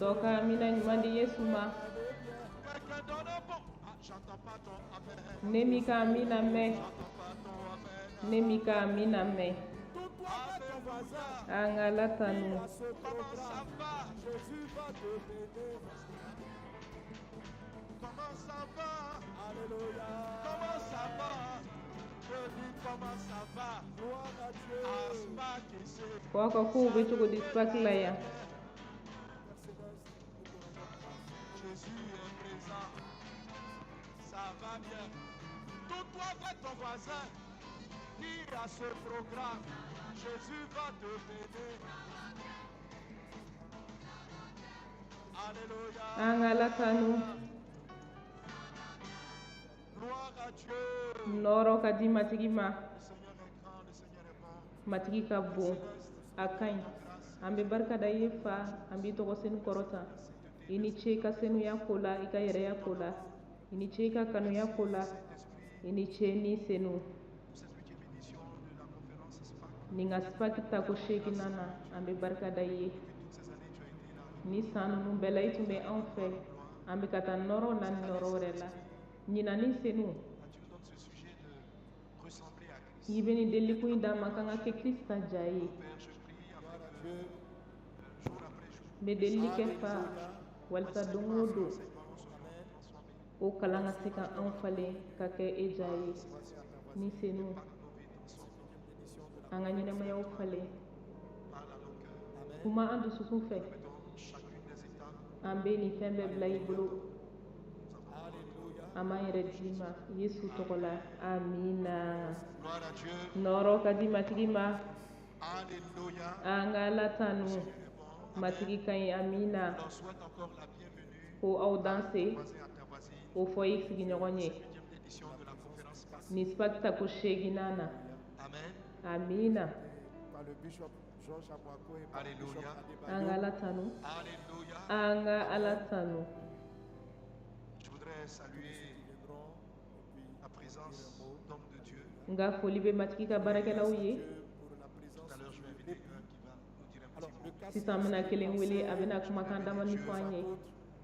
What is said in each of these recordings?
Dɔ ka amina ɲuman di Yesu ma. Quelqu'un donne un bon. Ah, j'entends pas ton amen. Ne m'i ka amina mɛn. J'entends pas ton amen. Ne m'i ka amina mɛn. Tourne-toi vers ton voisin. An ka Ala tanu. À ce Comment ça programme, va? Jésus va te mener. Comment ça va? Alléluia. Comment ça va? Je dis comment ça va? Gloire à Dieu. À Spa qui c'est. Ko aw ka kow bɛ cogo di SPAC la yan? Père Céleste, nous te rendons grâce. Jésus est présent. Ça va bien. Tourne-toi vers ton voisin. Dis à ce programme, Jésus va te mener. Alléluia. An ka Ala tanu. Gloire à Dieu. Nɔrɔ ka di Matigi ma. Le Seigneur est grand, le Seigneur est bon. Matigi ka bon, a ka ɲi. An bɛ barika da i ye Fa, an b'i tɔgɔ senu kɔrɔta. I ni ce i ka senuya ko la, i ka yɛrɛya ko la. I ni ce i ka kanuya ko la. I ni ce ni senu. Pour cette huitième édition de la conférence SPAC, Nin ka SPAC tako seeginnan na, an bɛ barika da i ye. depuis toutes ces années, tu as été là. Ni san ninnu bɛɛ la, i tun bɛ anw fɛ. An bɛ ka taa nɔrɔ na ni nɔrɔ wɛrɛ la. Ɲinan ni senu, Ah, tu nous donnes ce sujet de ressembler à Christ. i bɛ nin delikun in d'an ma k'an ka kɛ Krista ja ye. Père, je prie Gloire afin à que Dieu. jour après jour, N bɛ delili kɛ Fa walisa don o don enseignement soit transformé o kalan ka se ka anw falen ka kɛ e ja ye. Ni senu, par nos vies transformées. Édition de la an ka ɲɛnɛmayaw falen. Parle à nos cœurs. Kuma an dusukun fɛ. Mettons chacune des étapes. An bɛ nin fɛn bɛɛ bila i bolo. Alléluia. An b'an yɛrɛ d'i ma Yesu tɔgɔ la, amiina. Gloire à Dieu. Nɔrɔ ka di Matigi ma. Alléluia. An ka Ala tanu. Le Seigneur est bon. Matigi ka ɲi, amiina. On souhaite encore la bienvenue Ko aw danse, voisin à ta voisine. o fɔ i sigiɲɔgɔn ye. Cette huitième édition de la conférence SPAC. Nin SPAC tako seeginnan na, Amen. amiina. Par le bishop Georges Amouako et par le bishop Alléluia. An ka Adebayo. Ala tanu. Alléluia. An ka Ala tanu. Je voudrais saluer Qui viendront et puis la présence d'hommes de Dieu. N ka foli bɛ Matigi ka baarakɛlaw ye. Dieu pour la Tout présence à l'heure, je vais du inviter répit. un qui va nous dire un Alors, petit le mot cassis, Sisan n bɛna kelen wele, a bɛna kumakan damani fɔ an ye.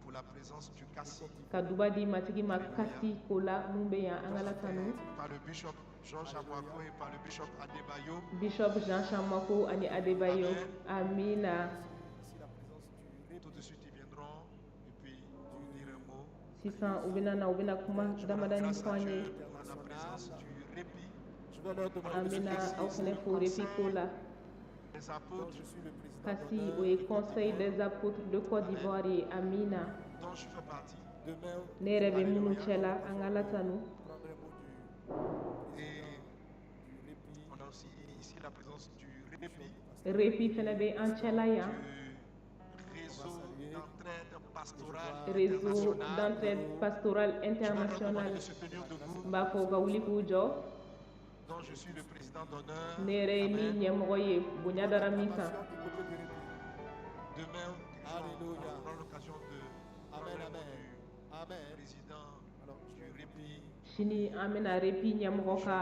pour la présence du Cassi Ka duba di Matigi ma kasi ko la mun bɛ yan, an ka Ala tanu. par le bishop Georges Amouako et par le bishop Adebayo. Bishop Jean Chamako ani Adebayo, amiina. Ici, la présence du répit. Tout de suite, ils viendront et puis nous dire un mot. Sisan u bɛna na, u bɛna kuma Je rends damadani grâce fɔ à an ye. Dieu pour la présence du répit Je vais leur An demander de bɛna se aw fɛnɛ fo repi ko la. des dont apôtres je suis le président Kasi d'honneur. o ye Conseil des apôtres de Côte d'Ivoire ye, amiina. dont je fais partie. Demain, Ne yɛrɛ bɛ minnu cɛ la, an ka Ala tanu. prendre un mot du Et du répit. on a aussi ici la présence du répit, Repi fɛnɛ bɛ an cɛla yan. du réseau d'entraide pastorale Réseau internationale. d'entraide pastorale Je vais leur demander internationale. de se tenir debout, N b'a fɔ u ka wuli k'u jɔ. dont je suis le président d'honneur. Ne yɛrɛ ye min Amen. ɲɛmɔgɔ ye, bonya dara min kan. Du côté du répit. Demain, Alléluia. on aura l'occasion de prendre Amen, un mot amen. du Amen. président Alors, je du vais répit, Sini an bɛna repi ɲɛmɔgɔ ka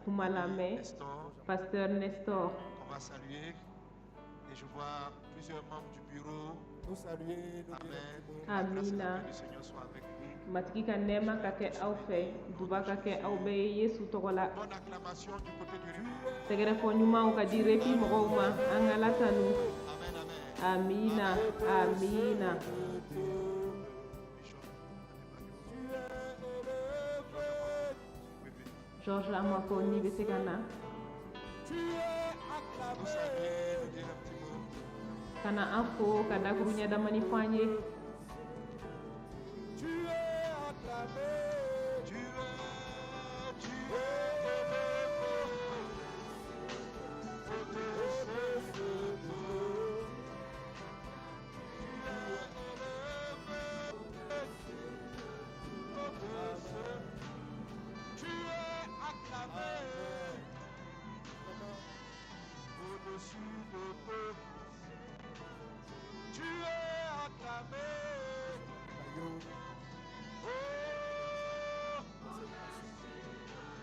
kuma lamɛn, Nestor, Pasteur Nestor. qu'on va saluer. Et je vois plusieurs membres du bureau. nous saluer, nous dire un Amen. petit mot. Que la grâce et la Amina. paix du Seigneur soient avec vous. Matigi ka nɛɛma ka kɛ aw fɛ, duba ka kɛ aw bɛɛ ye Yesu tɔgɔ la. Bonne acclamation du côté du répit. Tɛgɛrɛfɔ ɲumanw ka di repi mɔgɔw ma, an ka Ala tanu. Amen, amen. Amina, amina. Bishop Adebayo. Oui, oui. Georges Amako, n'i bɛ se ka na. Tu es Nous acclamé. saluer, nous dire un petit mot. Ka na an fo ka dakuru ɲɛ damani fɔ an ye. Tu es acclamé. Tu es élevé. Au-dessus de tout. Tu es élevé. Au-dessus. Tu es acclamé. Au-dessus de tout. Tu es acclamé. Oh,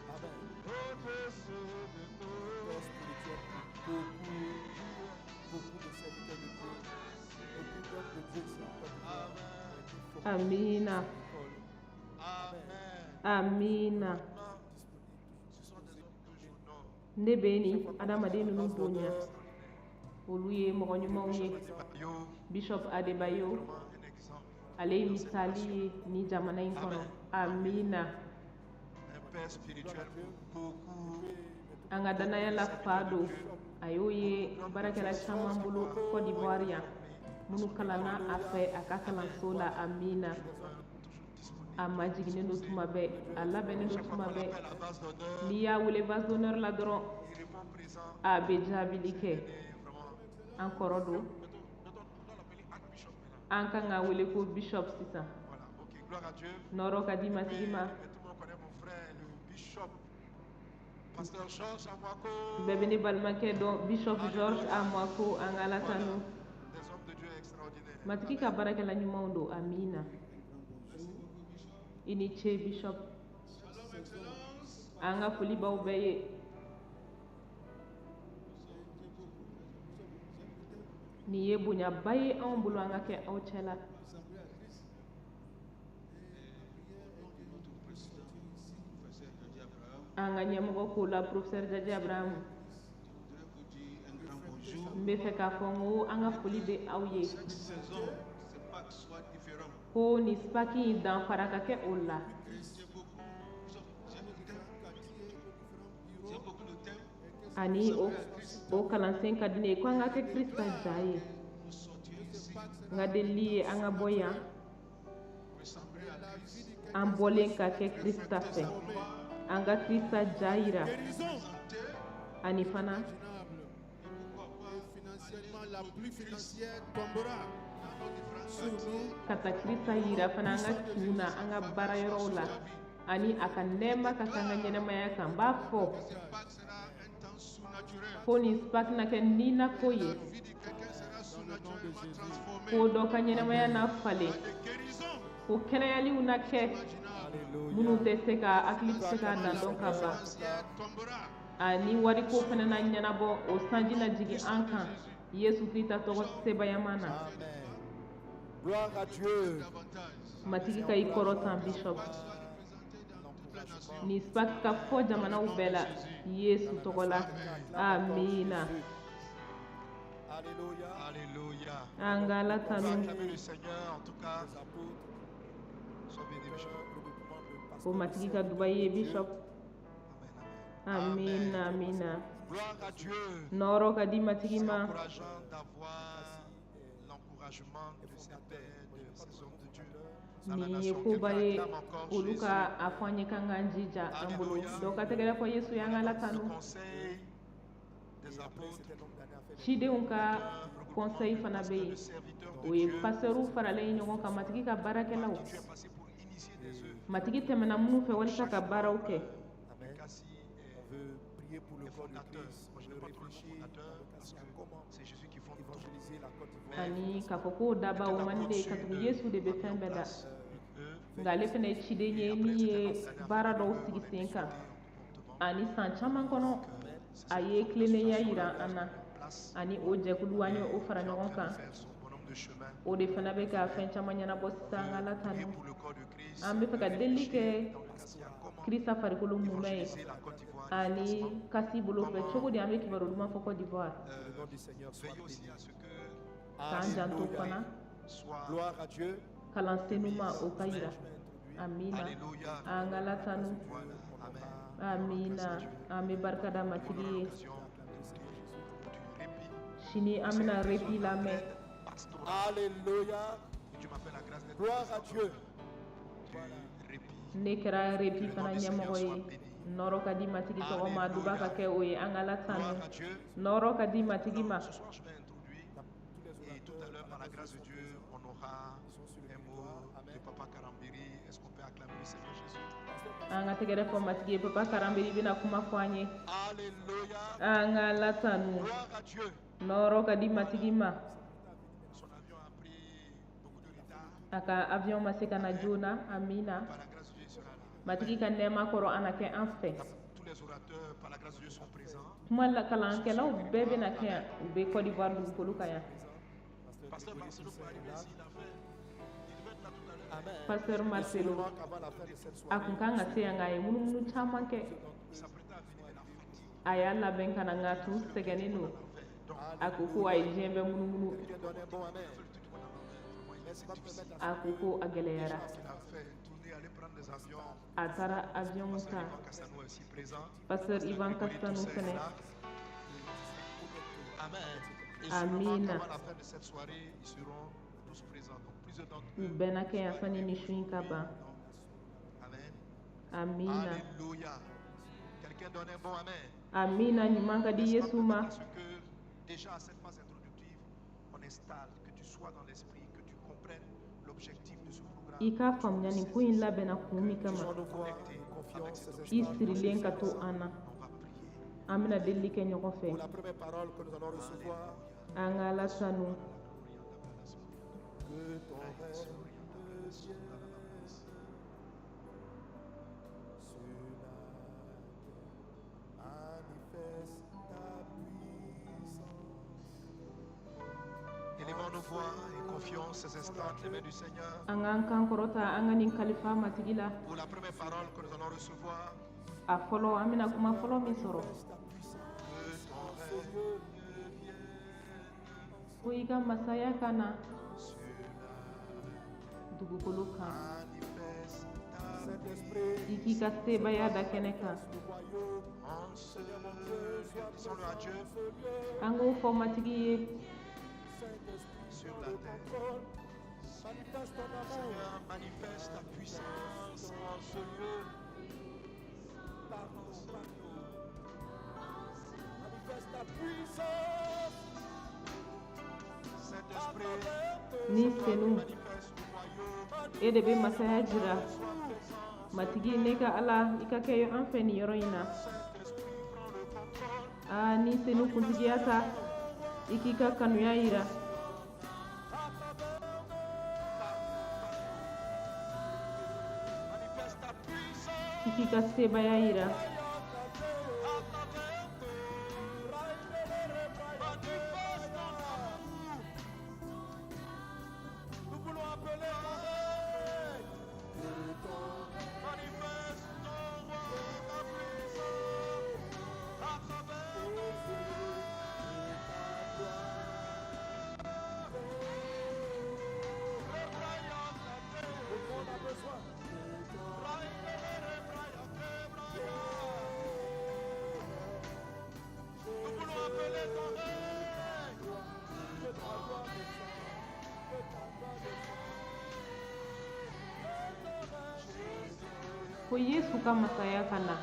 Amen. au-dessus de tout. Père spirituel pour beaucoup, beaucoup de serviteurs de Dieu, beaucoup d'hommes de Dieu ici en Amiina. Amiina. Ne bɛ nin adamaden ninnu bonya, olu ye mɔgɔ ɲumanw ye. Bishop Adebayo, ale ye misali ye ni jamana in kɔnɔ. Amiina. An ka danaya la fa don, a y'o ye baarakɛla caman bolo Côte d'Ivoire yan minnu kalanna a fɛ a ka kalanso la. Amiina. A majiginnen don tuma bɛɛ, a labɛnnen don tuma bɛɛ. N'i y'a wele vase d'honneur la dɔrɔn, a bɛ jaabili kɛ. An kɔrɔ don, an kan ka wele ko bishop sisan. Nɔrɔ ka di Matigi ma. Bɛɛ bɛ ne balimakɛ dɔn, Bishop George Amwako. An ka Ala tanu. Matigi ka baarakɛla ɲumanw don. Amiina. I ni ce, Bishop. An ka foli b'aw bɛɛ ye. Nin ye bonyaba ye anw bolo an ka kɛ aw cɛ la. An ka ɲɛmɔgɔ ko la, Professeur Jaji Abraham, n bɛ fɛ k'a fɔ n ko an ka foli bɛ aw ye, ko nin SPAC in danfara ka kɛ o la. Ani o kalansen ka di ne ye ko an ka kɛ Krista ja ye. N ka delili ye an ka bɔ yan, an bɔlen ka kɛ Krista fɛ, an ka Krista ja yira. Ani fana ka taa Krista yira fana an ka kinw na, an ka baarayɔrɔw la, ani a ka nɛɛma ka kɛ an ka ɲɛnɛmaya kan. N b'a fɔ ko nin SPAC na kɛ ninako ye, ko dɔ ka ɲɛnɛmaya na falen, ko kɛnɛyaliw na kɛ minnu tɛ se ka hakili tɛ se k'a dan dɔn ka ban, ani wariko fana na ɲɛnabɔ, o sanji na jigin an kan Yesu Krista tɔgɔ sebayama na. Matigi ka i kɔrɔtan, Bishop. Nin SPAC ka fɔ jamanaw bɛɛ la Yesu tɔgɔ la. Amiina. An ka Ala tanu. O Matigi ka duba ye, Bishop. Amiina, amiina. Nɔrɔ ka di Matigi ma. Nin ye koba ye olu ka a fɔ an ye k'an k'an jija an bolo. Dɔ ka tɛgɛrɛ fɔ Yesu ye, an ka Ala tanu. Cidenw ka conseil fana bɛ yen, o ye pasɛriw faralen ɲɔgɔn kan, Matigi ka baarakɛlaw, Matigi tɛmɛna minnu fɛ walasa ka baaraw kɛ. Ani k'a fɔ k'o daba o man di ne ye, katugu Yesu de bɛ fɛn bɛɛ da. Nka ale fana ye ciden ye min ye baara dɔw sigi sen kan, ani san caman kɔnɔ a ye tilennenya yira an na, ani o jɛkulu an ye o fara ɲɔgɔn kan, o de fana bɛ ka fɛn caman ɲɛnabɔ sisan. An ka Ala tanu. An bɛ fɛ ka delili kɛ Krista farikolo mumɛ ye ani kasi bolo fɛ cogo di an bɛ kibaru duman fɔ Côte d'Ivoire, k'an janto fana kalansenw ma o ka yira. Amiina. An ka Ala tanu. Amiina. An bɛ barika da Matigi ye. Sini an bɛna repi lamɛn. Ne kɛra repi fana ɲɛmɔgɔ ye. Nɔrɔ ka di Matigi tɔgɔ ma, duba ka kɛ o ye. An ka Ala tanu. Nɔrɔ ka di Matigi ma. An ka tɛgɛrɛ fɔ Matigi ye. Papa Karambiri bɛna kuma fɔ an ye. An ka Ala tanu. Nɔrɔ ka di Matigi ma. A ka avion ma se ka na joona. Amiina. Matigi ka nɛɛma kɔrɔ a na kɛ an fɛ. Kuma kalankɛlaw bɛɛ bɛna kɛ yan, u bɛ Côte d'Ivoire dugukolo kan yan. Pasteur Et Marcelo sûrement qu'avant la fin de cette a soirée, kun kan ka se yan, nka a ye munumunu caman kɛ. Il s'apprêtait à venir, mais la fatigue. A y'a labɛn ka na, nka a tun sɛgɛnnen don. A ko ko a ye diɲɛ bɛɛ munumunu. Quelqu'un donne un bon amen. N'est-ce pas permettre à A ko ko a gɛlɛyara. Il a fait une tournée, aller prendre des avions. A taara avion Pasteur ta. Yvan Castanou est aussi présent. Pasteur Ivan Grégory Castanou Toussaint est fɛnɛ. là. Amen. Et sûrement Amina. qu'avant la fin de cette soirée, ils seront tous présents. Donc plusieurs d'entre U eux. bɛɛ na kɛ yan sani ni su in ka ban. Amen. Amina. Alléluia. Quelqu'un donne un bon amen. Amina ɲuman ka di N'est-ce pas Yesu ma. permettre à ce que déjà à cette phase introductive, on installe, que tu sois dans l'esprit, que tu comprennes l'objectif de ce programme. I k'a faamuya nin ko in labɛnna kun min kama. Touchons nos voix et confions ces I instants. sirilen ka to an na. On va prier. An bɛna delili kɛ ɲɔgɔn fɛ. Pour la première parole que nous allons recevoir, An ka Ala sanu. que ton règne vienne sur la terre, manifeste ta puissance. Élevons nos voix et confions ces instants entre les mains du Seigneur. An k'an kan kɔrɔta, an ka nin kalifa Matigi la. Pour la première parole que nous allons recevoir, A fɔlɔ, an bɛna kuma fɔlɔ min sɔrɔ, que ton règne vienne ko i ka masaya ka na sur la dugukolo kan, manifeste ta Saint-Esprit, i k'i ka sebaaya da kɛnɛ kan. le royaume, en ce lieu. Disons-le à Dieu An k'o fɔ Matigi ye. Saint-Esprit, sur prends la le terre. contrôle, manifeste ton amour Seigneur, manifeste ta puissance en ce lieu. partout, partout. Manifeste ta puissance à Saint-Esprit, travers de Ni toi qui Senu, manifeste le royaume, e de bɛ masaya jira. Matigi, ne ka Ala, i ka kɛ an fɛ nin yɔrɔ in na. Saint-Esprit, prends le contrôle. Aa, Ni Senu kuntigiya ta, i k'i ka kanuya yira. Manifeste ta puissance I k'i ka sebaaya yira. à travers nous. Manifeste ton amour. Nous voulons appeler ton règne. Manifeste ton roi, ta puissance à travers nous. Le monde a besoin. Nous voulons appeler ton règne. Que ta gloire descende. Que ta gloire descende. Ko Yesu ka masaya ka na.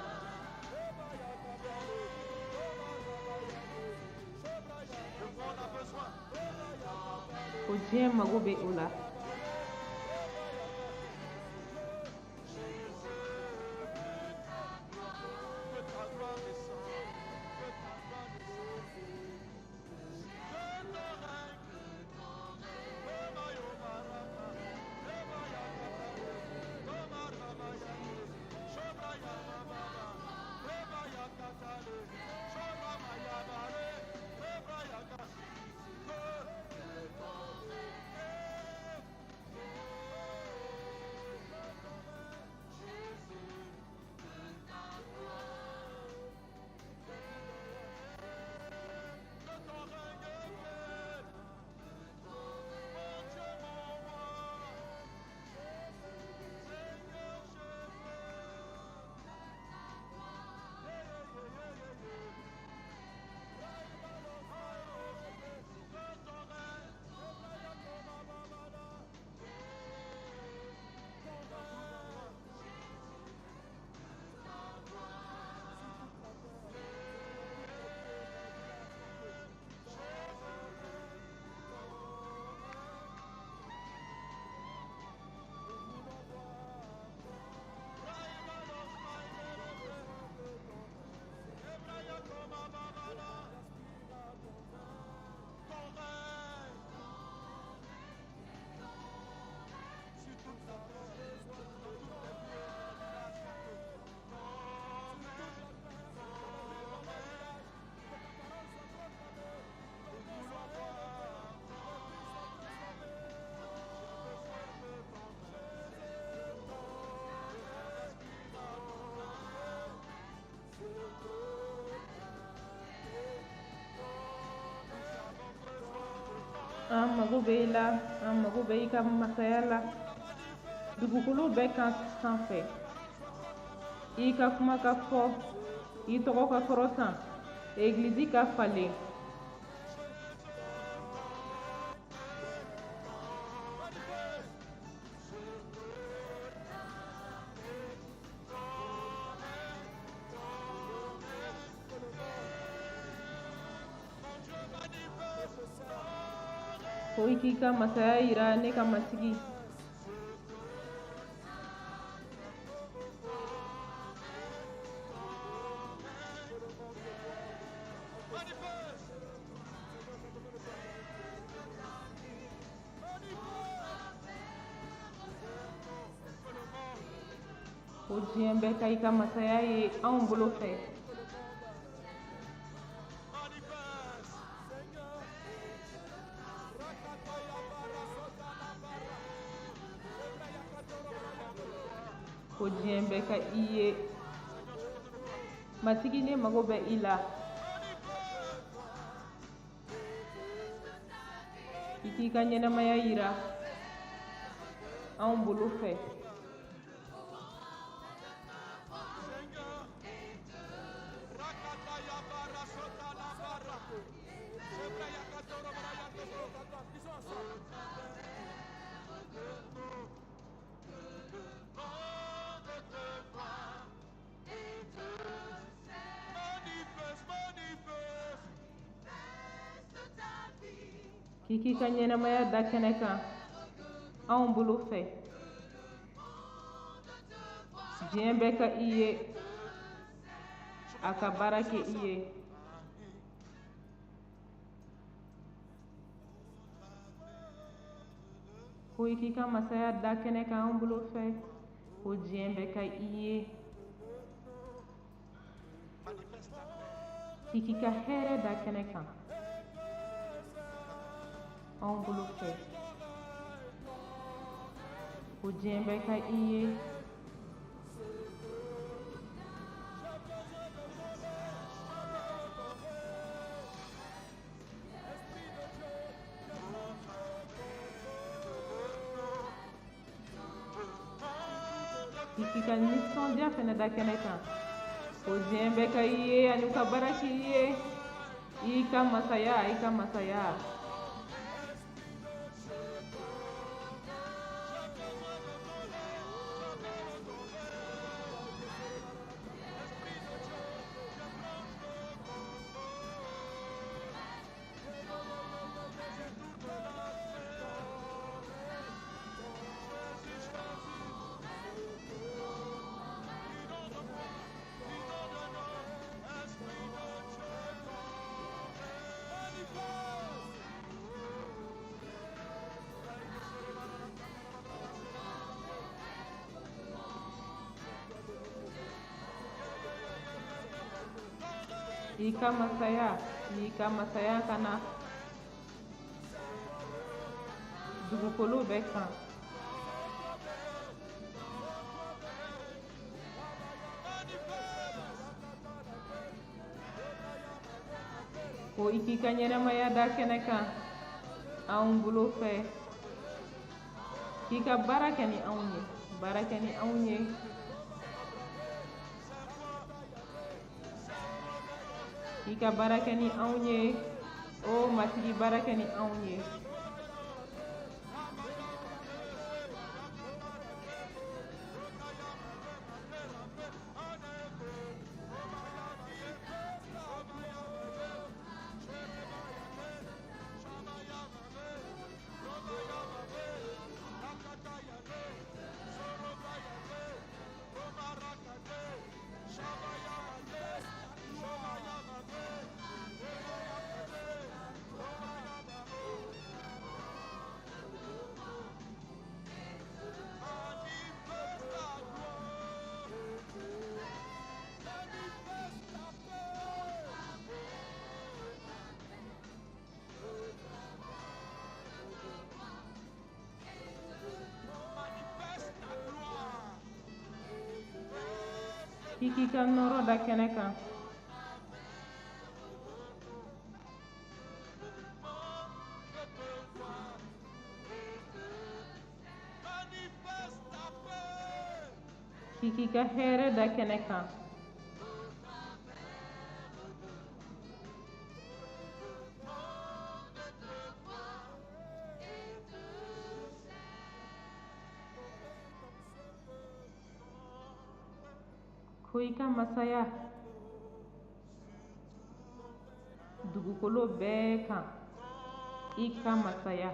Le monde a besoin. Ko diɲɛ mago bɛ o la. Que ta gloire descende. Que ta gloire descende. Que ton règne. Mago bɛ i la, an mago bɛ i ka masaya la dugukolo bɛɛ kan sanfɛ. I ka kuma ka fɔ, i tɔgɔ ka kɔrɔtan, egilizi ka falen. Ko i k'i ka masaya yira, ne ka Matigi. Ko diɲɛ bɛɛ ka i ka masaya ye anw bolo fɛ. Ko diɲɛ bɛɛ ka i ye. Matigi, ne mago bɛ i la. I k'i ka ɲɛnamaya yira anw bolo fɛ. K'i k'i ka ɲɛnamaya da kɛnɛ kan anw bolo fɛ. Diɲɛ bɛɛ ka i ye, a ka baara kɛ i ye. Ko i k'i ka masaya da kɛnɛ kan anw bolo fɛ, ko diɲɛ bɛɛ ka i ye. K'i k'i ka hɛrɛ da kɛnɛ kan anw bolo fɛ, ko diɲɛ bɛɛ ka i ye. K'i k'i ka nisɔndiya fɛnɛ da kɛnɛ kan, ko diɲɛ bɛɛ ka i ye ani u ka baara k'i ye. I ka masaya, i ka masaya. I ka masaya, i ka masaya ka na dugukolo bɛɛ kan. Ko i k'i ka ɲɛnamaya da kɛnɛ kan anw bolo fɛ. K'i ka baara kɛ ni anw ye, baara kɛ ni anw ye. I ka baara kɛ ni anw ye, o Matigi, baara kɛ ni anw ye. I k'i ka nɔrɔ da kɛnɛ kan. K'i k'i ka hɛrɛ da kɛnɛ kan. Ko i ka masaya dugukolo bɛɛ kan, i ka masaya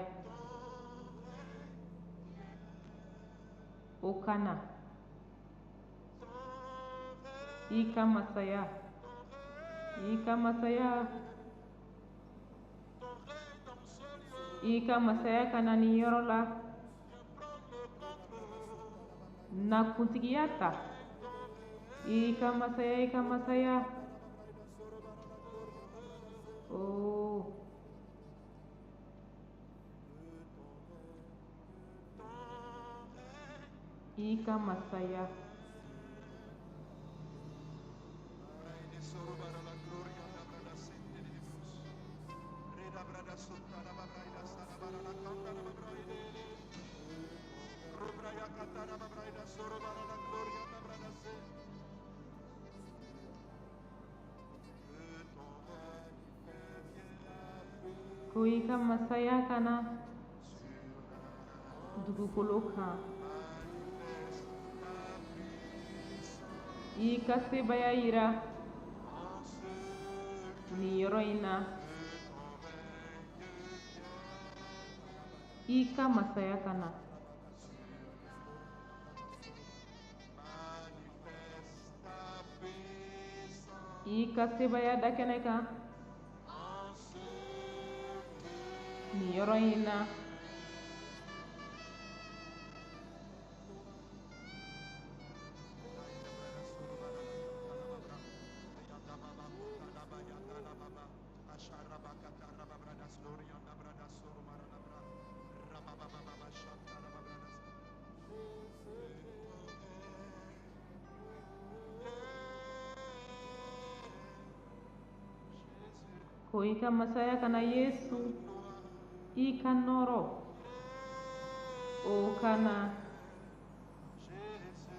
o ka na, i ka masaya, i ka masaya, i ka masaya ka na nin yɔrɔ la, na kuntigiya ta, i ka masaya, i ka masaya. Oh, i ka masaya. Ko i ka masaya ka na dugukolo kan, i ka sebaya yira nin yɔrɔ in na, i ka masaya ka na. I ka sebaya da kɛnɛ kan nin yɔrɔ in na. Ko i ka masaya ka na Yesu, i ka nɔrɔ o ka na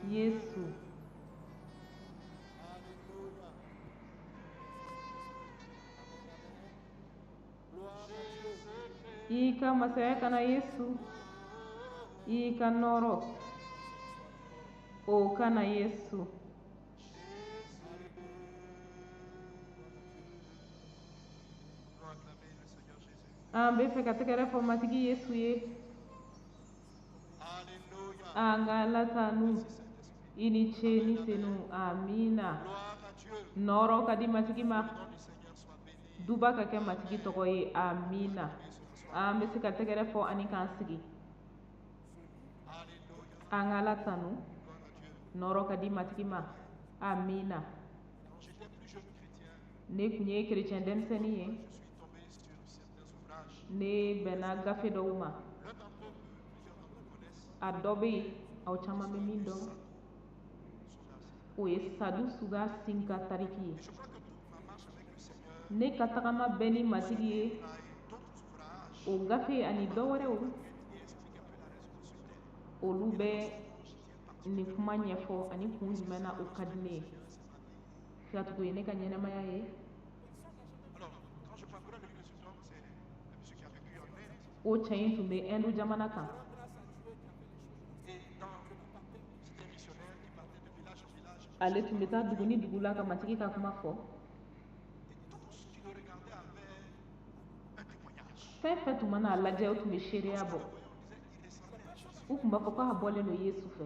Yesu. I ka masaya ka na Yesu, i ka nɔrɔ o ka na Yesu. An bɛ fɛ ka tɛgɛrɛ fɔ Matigi Yesu ye. An ka Ala tanu. I ni ce ni senu. Amiina. Nɔrɔ ka di Matigi ma. Duba ka kɛ Matigi tɔgɔ ye. Amiina. An bɛ se ka tɛgɛrɛ fɔ ani k'an sigi. An ka Ala tanu. Nɔrɔ ka di Matigi ma. Amiina. Ne tun ye kerecɛn denmisɛnnin ye. Ne bɛnna gafe dɔw ma. A dɔ bɛ yen, aw caman bɛ min dɔn, o ye Sadu Suga Sin ka tariki ye. Ne ka tagama bɛɛ ni Matigi ye, o gafe ani dɔ wɛrɛw, olu bɛ nin kuma ɲɛfɔ ani kun jumɛn na o ka di ne ye. Katugu ye ne ka ɲɛnamaya ye. O cɛ in tun bɛ Ɛndu jamana kan. Ale tun bɛ taa dugu ni dugu la ka Matigi ka kuma fɔ. Fɛn fɛn tun mana a lajɛ, o tun bɛ seereya bɔ. U tun b'a fɔ k'a bɔlen don Yesu fɛ.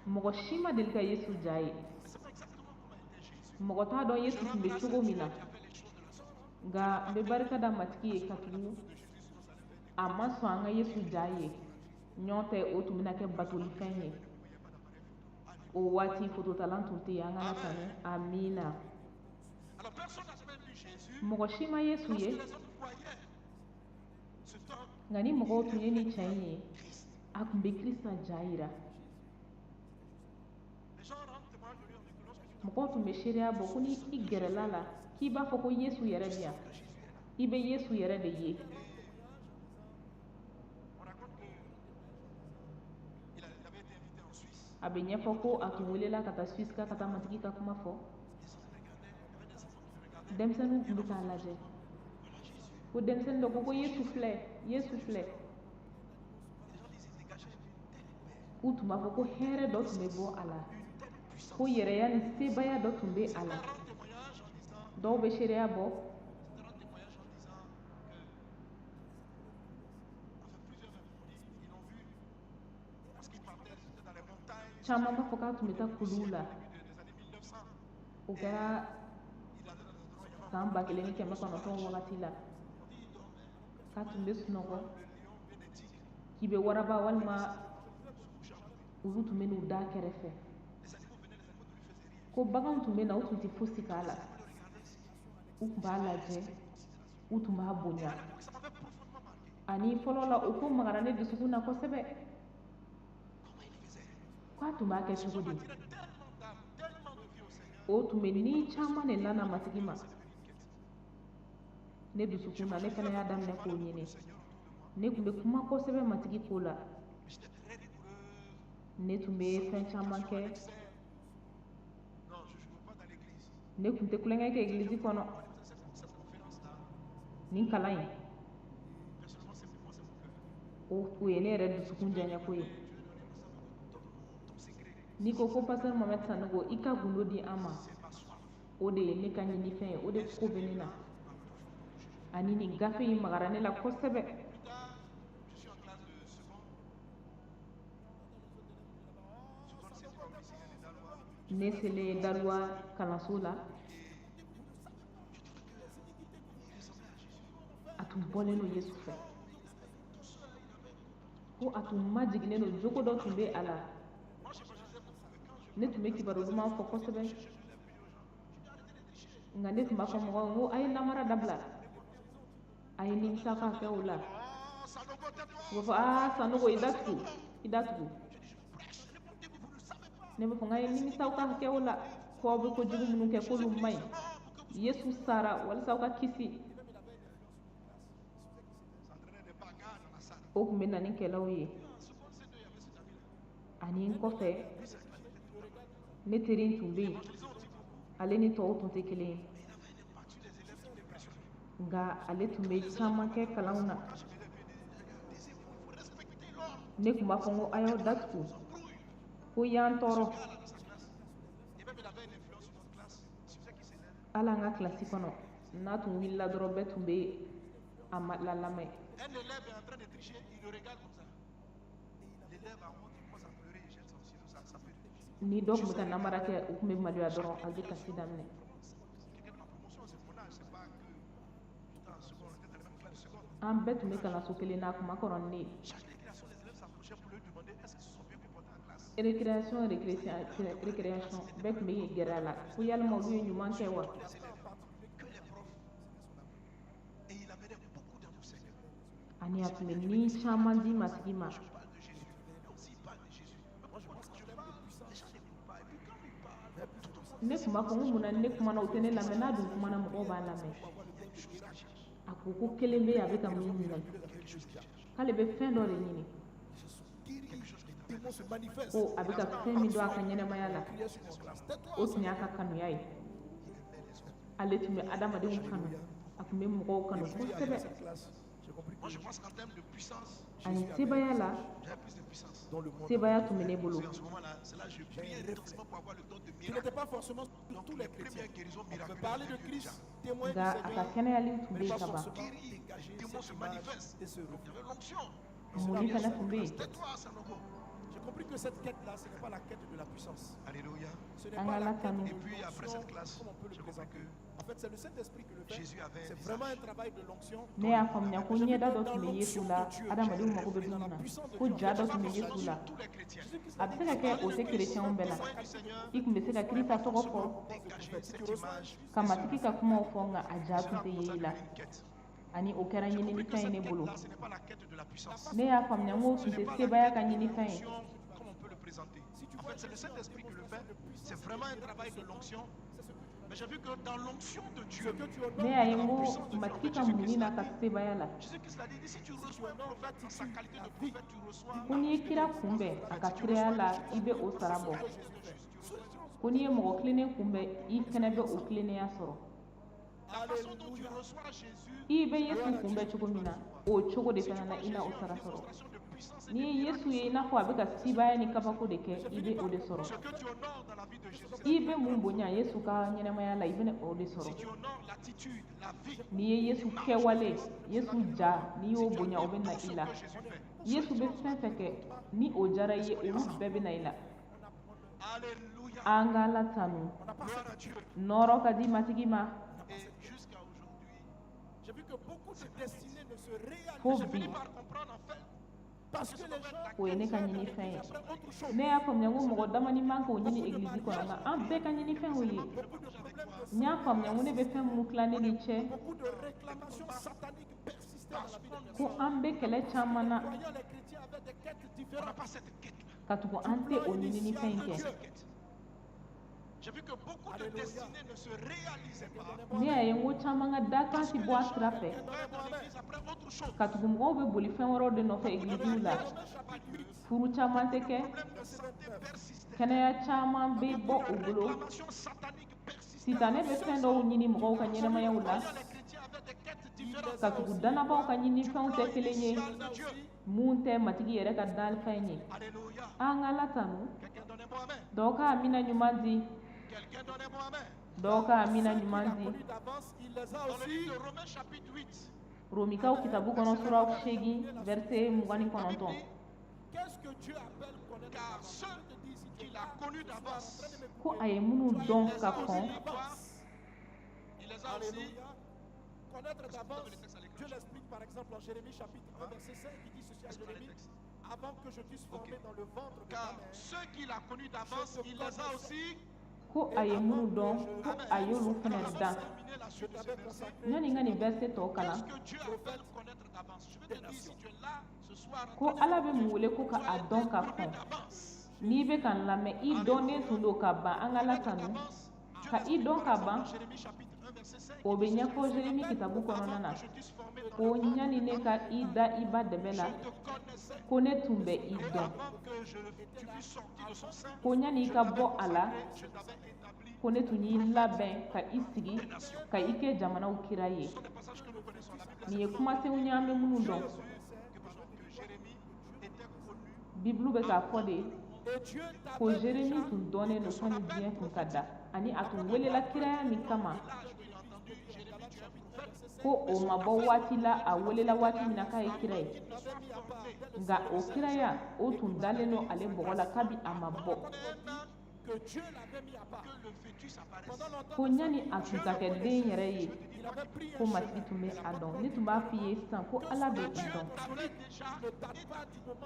Mɔgɔ si ma deli ka Yesu ja ye. Mɔgɔ t'a dɔn Yesu tun bɛ cogo min na. Nka n bɛ barika da Matigi ye katugu a ma sɔn an ka Yesu ja ye. Ɲɔgɔn tɛ, o tun bɛna kɛ batolifɛn ye. O waati fototalan tun tɛ yen. An ka tanu. Amiina. Mɔgɔ si ma Yesu ye. Nka ni mɔgɔw tun ye nin cɛ in ye, a tun bɛ Kirista ja yira. Mɔgɔw tun bɛ seereya bɔ ko ni i gɛrɛla la, k'i b'a fɔ ko Yesu yɛrɛ bɛ yan, i bɛ Yesu yɛrɛ de ye. A bɛ ɲɛfɔ ko a tun welela ka taa Suisse ka taa Matigi ka kuma fɔ. Denmisɛnninw tun bɛ k'a lajɛ ko denmisɛnnin dɔ ko ko Yesu filɛ, Yesu filɛ. U tun b'a fɔ ko hɛrɛ dɔ tun bɛ bɔ a la, ko yɛrɛya ni sebaaya dɔ tun bɛ a la. Dɔw bɛ seereya bɔ. Caman b'a fɔ k'a tun bɛ taa kuluw la. O kɛra san 1900 wagati la, k'a tun bɛ sunɔgɔ k'i bɛ waraba walima olu tun bɛ n'u da kɛrɛfɛ, ko baganw tun bɛ na, u tun tɛ fosi k'a la, u tun b'a lajɛ, u tun b'a bonya. Ani fɔlɔ la, o ko magara ne dusukun na kosɛbɛ, k'a tun b'a kɛ cogo di? O tun bɛ ni caman de lana Matigi ma ne dusukun na. Ne fana y'a daminɛ k'o ɲini. Ne tun bɛ kuma kosɛbɛ Matigi ko la. Ne tun bɛ fɛn caman kɛ. Ne tun tɛ tulonkɛ kɛ egilizi kɔnɔ. Nin kalan in, o ye ne yɛrɛ dusukun diyaɲɛko ye. N'i ko ko Pasteur Mohamed Sanogo, i ka gundo di an ma, o de ye ne ka ɲinifɛn ye, o de ko bɛ ne na. Ani nin gafe in magara ne la kosɛbɛ. Ne selen Daluwa kalanso la, a tun bɔlen don Yesu fɛ, ko a tun majiginnen don, jogo dɔ tun bɛ a la. Ne tun bɛ kibaru duman fɔ kosɛbɛ, nka ne tun b'a fɔ mɔgɔw ye ko a ye namara dabila, a ye nimisa ka kɛ o la. U b'a fɔ: aa, Sanogo, i datugu, i datugu. Ne b'a fɔ n k'a ye nimisa ka kɛ o la, ko aw bɛ kojugu minnu kɛ, k'olu man ɲi. Yesu sara walasa aw ka kisi. O tun bɛ na ni kɛlɛw ye. Ani n kɔfɛ, ne teri in tun bɛ yen, ale ni tɔw tun tɛ kelen ye, nka ale tun bɛ caman kɛ kalanw na. Ne tun b'a fɔ n ko a y'aw datugu, ko y'an tɔɔrɔ. Hali an ka kilasi kɔnɔ, n'a tun wulila dɔrɔn, bɛɛ tun bɛ a la lamɛn. Un élève est en train de tricher, il le regarde comme ça. L'élève a honte, il commence à pleurer, il jette son stylo, ça fait. Ni dɔ tun bɛ ka namara kɛ, u tun bɛ maloya dɔrɔn, a bɛ kasi daminɛ. Quelqu'un de ma promotion, c'est mon âge, c'est pas que j'étais en seconde, on était dans la même classe de seconde. An bɛɛ tun bɛ kalanso kelen na, a kun ma kɔrɔ ni ne ye. Chaque récréation, les élèves s'approchaient pour lui demander est-ce qu'ils se sont bien comportés en classe. Récréation, récréation, récréation, bɛɛ tun bɛ gɛrɛ a la ko yalima olu ye ɲuman kɛ wa? Les élèves, que les profs. Et il amenait beaucoup d'âmes au Seigneur. Ani a tun bɛ ni caman di Matigi ma. Je parle de Jésus. Lui aussi, il parle de Jésus. Mais moi, quand je parle, les gens n'écoutent pas. Et puis quand il parle, tout le monde Ne tun b'a fɔ n ko munna ni ne kumana, u tɛ ne lamɛn? N'a dun kumana, mɔgɔw b'a lamɛn. A ko ko kelen bɛ yen, a bɛ ka min ɲini, k'ale bɛ fɛn dɔ de ɲini, Démons se manifestent. ko a bɛ ka fɛn min don a ka ɲɛnɛmaya la, Criait sur en classe. Tais-toi. o tun y'a ka kanuya ye. Ale tun bɛ adamadenw kanu, a tun bɛ mɔgɔw kanu Et puis, kosɛbɛ. après cette classe, j'ai compris Moi, que je pense qu'en termes de puissance, Ani sebaaya la, j'avais plus de puissance. dans le monde, sebaaya tun bɛ ne bolo. Parce qu'en ce moment-là, c'est là que je priais intensément pour avoir le don de qui miracle. n'était pas forcément sur Donc, tous les les chrétiens. premières guérisons On peut miraculeuses parler de avaient lieu Christ, déjà. témoin du Nka a ka Seigneur, kɛnɛyaliw tun mais bɛ yen pas ka ban. forcément Guéri, les dégager démons cette se image manifestent. et ce Il y reflet. avait l'onction. Moli fana tun bɛ yen. Tais-toi, Sanogo. J'ai compris que cette quête-là, ce n'est pas la quête de la puissance. Alléluia. Ce n'est An pas ka la Ala quête tanu. de Et puis, après l'onction, cette classe, comme on peut le j'ai compris présenter. que En fait, c'est le Saint-Esprit qui le fait. Jésus avait un C'est visage. vraiment un travail de l'onction. Ne y'a faamuya ko ɲɛda dɔ tun bɛ Yesu la, adamadenw mago bɛ min na, ko ja dɔ tun bɛ Yesu la. Tous les chrétiens. A bɛ se ka kɛ o tɛ kerecɛnw bɛɛ la. I tun bɛ se ka Kirisa tɔgɔ fɔ, Dégager cette image. ka Matigi ka kumaw fɔ, nka a ja tun Cela tɛ ye commence i à la. devenir une quête. Ani o kɛra J'ai compris que ɲininifɛn ye cette ne bolo. quête-là, ce n'est pas la quête de la puissance. Ne y'a faamuya n ko o Ce tun n'est tɛ pas la sebaaya quête ka de ɲinifɛn ye. l'onction comme on peut le présenter. En fait, c'est le Saint-Esprit qui le fait. C'est vraiment un travail de l'onction. Ne y'a ye n ko Matigi ka muɲu n'a ka sebaaya la, ko n'i ye kira kunbɛn a ka kiraya la, i bɛ o sara bɔ, ko n'i ye mɔgɔ tilennen kunbɛn, i fɛnɛ bɛ o tilennenya sɔrɔ. I bɛ Yesu kunbɛn cogo min na, o cogo de fana na i na o sara sɔrɔ. N'i ye Yesu ye i n'a fɔ a bɛ ka sebaaya ni kabako de kɛ, i bɛ o de sɔrɔ. I bɛ mun bonya Yesu ka ɲɛnamaya la, i bɛ o de sɔrɔ. N'i ye Yesu kɛwale, Yesu ja, n'i y'o bonya, o bɛ na i la. Yesu bɛ fɛn fɛn kɛ, ni o diyara i ye, olu bɛɛ bɛ na i la. An ka Ala tanu, nɔrɔ ka di Matigi ma. Fo bi, o ye ne ka ɲinifɛn ye. Ne y'a faamuya ko mɔgɔ damani man k'o ɲini egilizi kɔnɔ, nka an bɛɛ ka ɲinifɛn o ye. N y'a faamuya ko ne bɛ fɛn minnu tila ne ni cɛ, ko an bɛ kɛlɛ caman na ka tugu an tɛ o ɲininifɛn in kɛ. Ne y'a ye n ko caman ka dakan tɛ bɔ a sira fɛ, ka tugu mɔgɔw bɛ boli fɛn wɛrɛw de nɔfɛ egiliziw la. Furu caman tɛ kɛ, kɛnɛya caman bɛ bɔ u bolo. Sitanɛ bɛ fɛn dɔw ɲini mɔgɔw ka ɲɛnamayaw la, ka tugu dannabaw ka ɲinifɛnw tɛ kelen ye, mun tɛ Matigi yɛrɛ ka danfɛn ye. An ka Ala tanu. Dɔw ka amina ɲuman di, dɔw ka amina ɲuman di. Romikaw kitabu kɔnɔ, sura 8, verset 29, ko a ye minnu dɔn ka kɔn. Connaître d'avance, Dieu l'explique par exemple en Jérémie chapitre 1 verset 5, il dit ceci à Jérémie: avant que je t'eusse formé dans le ventre de ta mère, ceux qu'il a connus d'avance, il les a aussi Ko a ye minnu dɔn, ko a y'olu fana dan. Yanni n ka nin verset tɔ kalan, ko Ala bɛ mun wele ko ka a dɔn ka kɔn? N'i bɛ ka n lamɛn, i dɔnnen tun don ka ban. An ka Ala tanu. Ka i dɔn ka ban, o bɛ ɲɛfɔ Jeremi kitabu kɔnɔna na, ko ɲani ne ka i da i ba dɛbɛ la, ko ne tun bɛ i dɔn, ko ɲani i ka bɔ a la, ko ne tun y'i labɛn ka i sigi ka i kɛ jamanaw kira ye. Nin ye kumasenw ye an bɛ minnu dɔn. Bibulu bɛ k'a fɔ de ko Jeremi tun dɔnnen don sani diɲɛ tun ka da, ani a tun welela kiraya min kama, ko o ma bɔ waati la a welela waati min na k'a ye kira ye, nka o kiraya o tun dalen don ale bɔgɔ la kabi a ma bɔ, ko ɲani a tun ka kɛ den yɛrɛ ye, ko Matigi tun bɛ a dɔn. Ne tun b'a f'i ye sisan ko Ala bɛ i dɔn,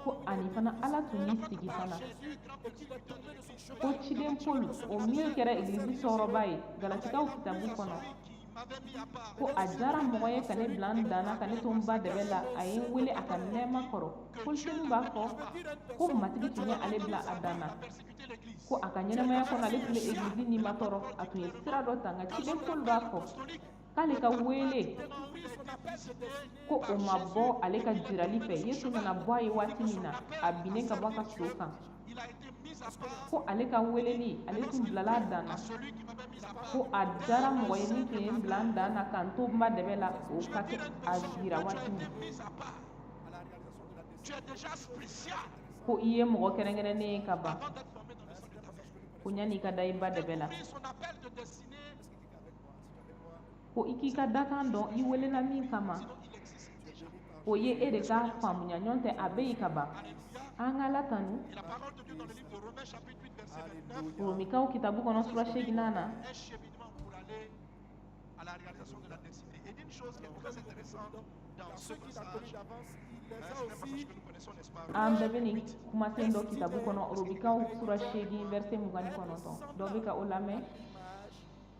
ko ani fana Ala tun y'i sigi fana, ko ciden Paul, o min kɛra egilizi sɔrɔba ye, Galatikaw kitabu kɔnɔ, ko a diyara mɔgɔ ye ka ne bila n dan na, ka ne to n ba dɛbɛ la, a ye n wele a ka nɛɛma kɔrɔ. Polisenu b'a fɔ ko Matigi tun ye ale bila a dan na, ko a ka ɲɛnamaya kɔnɔ ale tun bɛ egilizi nimatɔrɔ, a tun ye sira dɔ ta. Nka ciden Paul b'a fɔ k'ale ka wele, ko o ma bɔ ale ka jirali fɛ. Yesu nana bɔ a ye waati min na a binnen ka bɔ a ka so kan, ko ale ka weleli, ale tun bilala a dan na, ko a diyara mɔgɔ ye min tun ye n bila n dan na ka n to n ba dɛbɛ la, o ka kɛ a jira waati min, ko i ye mɔgɔ kɛrɛnkɛrɛnnen ye ka ban, ko ɲani i ka da i ba dɛbɛ la, ko i k'i ka dakan dɔn, i welela min kama, o ye e de ka faamuya, ɲɔgɔn tɛ a bɛ yen ka ban. An ka Ala tanu. Romikaw kitabu kɔnɔ, sura 8nan na, à la réalisation de la destinée. Et d'une chose qui est très intéressante dans ce Ceux qu'il a passage, connus d'avance, il les hein, a c'est un passage aussi que nous connaissons, n'est-ce pas? An bɛɛ bɛ nin kumasen dɔ kitabu kɔnɔ, Romikaw sura 8, verset 29. Dɔ bɛ ka o lamɛn.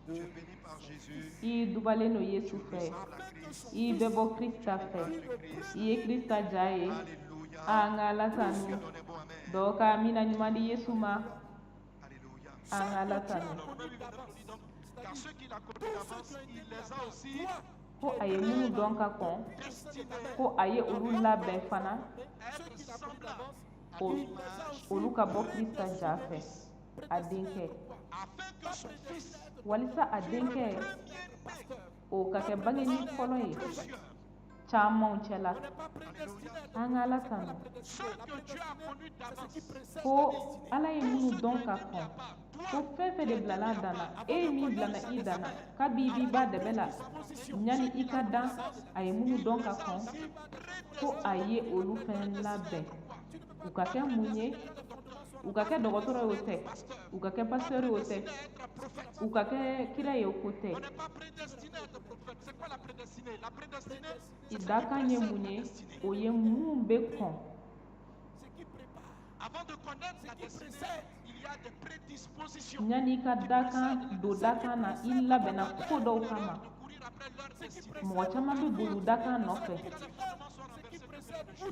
Tu es béni par Jésus, I dubalen don Yesu fɛ, ressemble à Christ. I bɛ bɔ Krista fɛ, i ye Krista ja ye. Alléluia. An ka Ala tanu. Donne un bon amen. Dɔw ka amina ɲuman di Yesu ma. Alléluia. An ka Ala tanu. Alors, Romains 8, 29 nous dit donc, Car ceux qu'il a connus d'avance, il les a aussi Ko a ye minnu dɔn ka kɔn, destinés ko a ye olu labɛn fana à être semblables à o l'image, olu ka bɔ Krista ja fɛ, a denkɛ, afin que son fils, walisa a denkɛ premier-né, o ka kɛ bangeni fɔlɔ ye camanw cɛla. An ka Ala tanu. Ceux que Dieu a connus d'avance, Ko Ala ye minnu dɔn ka kɔn, ko fɛn fɛn de bilala a dan na, e ye min bilana i dan na kabi i b'i ba dɛbɛ la, ɲani i ka dan, a ye minnu dɔn ka kɔn, ko a ye olu fɛn labɛn u ka kɛ mun ye? U ka kɛ dɔgɔtɔrɔ ye, o tɛ. U ka kɛ pasitɛri ye, o tɛ. U ka kɛ kira ye, o ko tɛ. On n'est pas prédestiné à être prophète. C'est quoi la prédestinée? La prédestinée, c'est ce qui Dakan ye précède mun la ye? destinée. O ye mun bɛ kɔn. Avant de connaître la destinée, il y a des prédispositions. Ɲani i ka dakan don dakan na, i labɛnna ko dɔw kama. De courir après leur destinée. Mɔgɔ caman bɛ boli dakan nɔfɛ.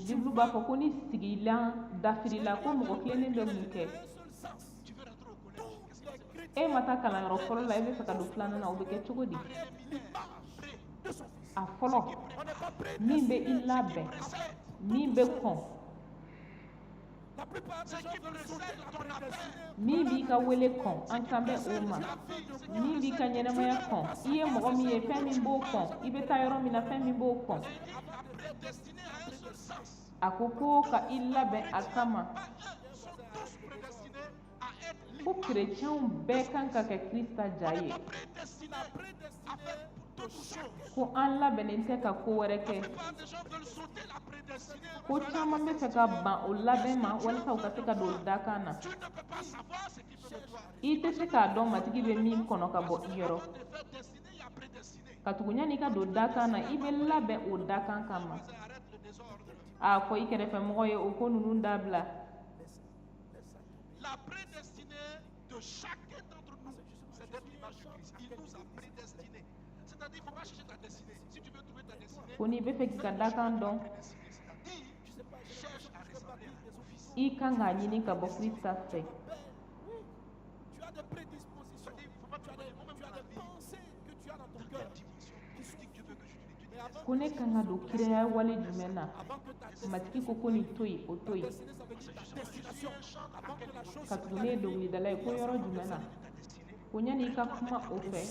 Bibulu b'a fɔ ko ni sigilan dafirila, ko mɔgɔ tilennen bɛ mun kɛ? Tu veux rentrer au collège. Qu'est-ce qui va se passer? E ma taa kalanyɔrɔ fɔlɔ la, e bɛ fɛ ka don filanan na, o bɛ kɛ cogo di? A fɔlɔ min bɛ i labɛn, min bɛ kɔn, Ce qui précède ton appel, min b'i ka wele kɔn, an kan bɛ o ma, min b'i ka ɲɛnɛmaya kɔn, i ye mɔgɔ min ye, fɛn min b'o kɔn, i bɛ taa yɔrɔ min na, fɛn min b'o kɔn. il t'a prédestiné à un seul sens. A ko ko ka i labɛn a kama. Pas un, ils sont tous prédestinés à être Ko l'image. kerecɛnw bɛɛ kan ka kɛ Krista ja On ye. n'est pas prédestiné à faire d'autres choses. Ko an labɛnnen tɛ ka ko wɛrɛ kɛ. La plupart des gens veulent sauter la prédestinée. Ko caman bɛ fɛ ka ban o labɛn ma walasa u ka se ka don o dakan na. Tu ne peux pas savoir ce qui fait de toi. I tɛ se k'a dɔn Matigi bɛ min kɔnɔ ka bɔ i yɔrɔ. Avant de faire destinée, il y a prédestiné. Katugu yanni i ka don dakan na, i bɛ labɛn o dakan kama. Arrête le désordre. A fɔ i kɛrɛfɛmɔgɔ ye, o ko ninnu dabila. La prédestinée de chacun d'entre nous, c'est d'être l'image de Christ. Il nous a prédestinés. C'est-à-dire, il ne faut pas chercher ta destinée. Si tu veux trouver ta destinée, Ko n'i bɛ fɛ k'i ka dakan dɔn, prédestinée, c'est-à-dire, cherche à ressembler au Fils. i kan k'a ɲini ka bɔ Krista fɛ. Tu as des prédispositions, C'est-à-dire, il ne faut pas te demander, moi-même tu dans as la des vie, pensées que tu as dans ton dans cœur. quelle dimension tu dis que Dieu veut que je l'étudie. Mais avant, Ko ne kan ka don kiraya wale jumɛn na? avant que ta Matigi ko ko nin to yen, o to yen. destinée, ça veut dire ta destination. Avant que la chose Katugu ne ye dɔnkilidala ye, ko yɔrɔ jumɛn na? Ko yanni i ka kuma o fɛ,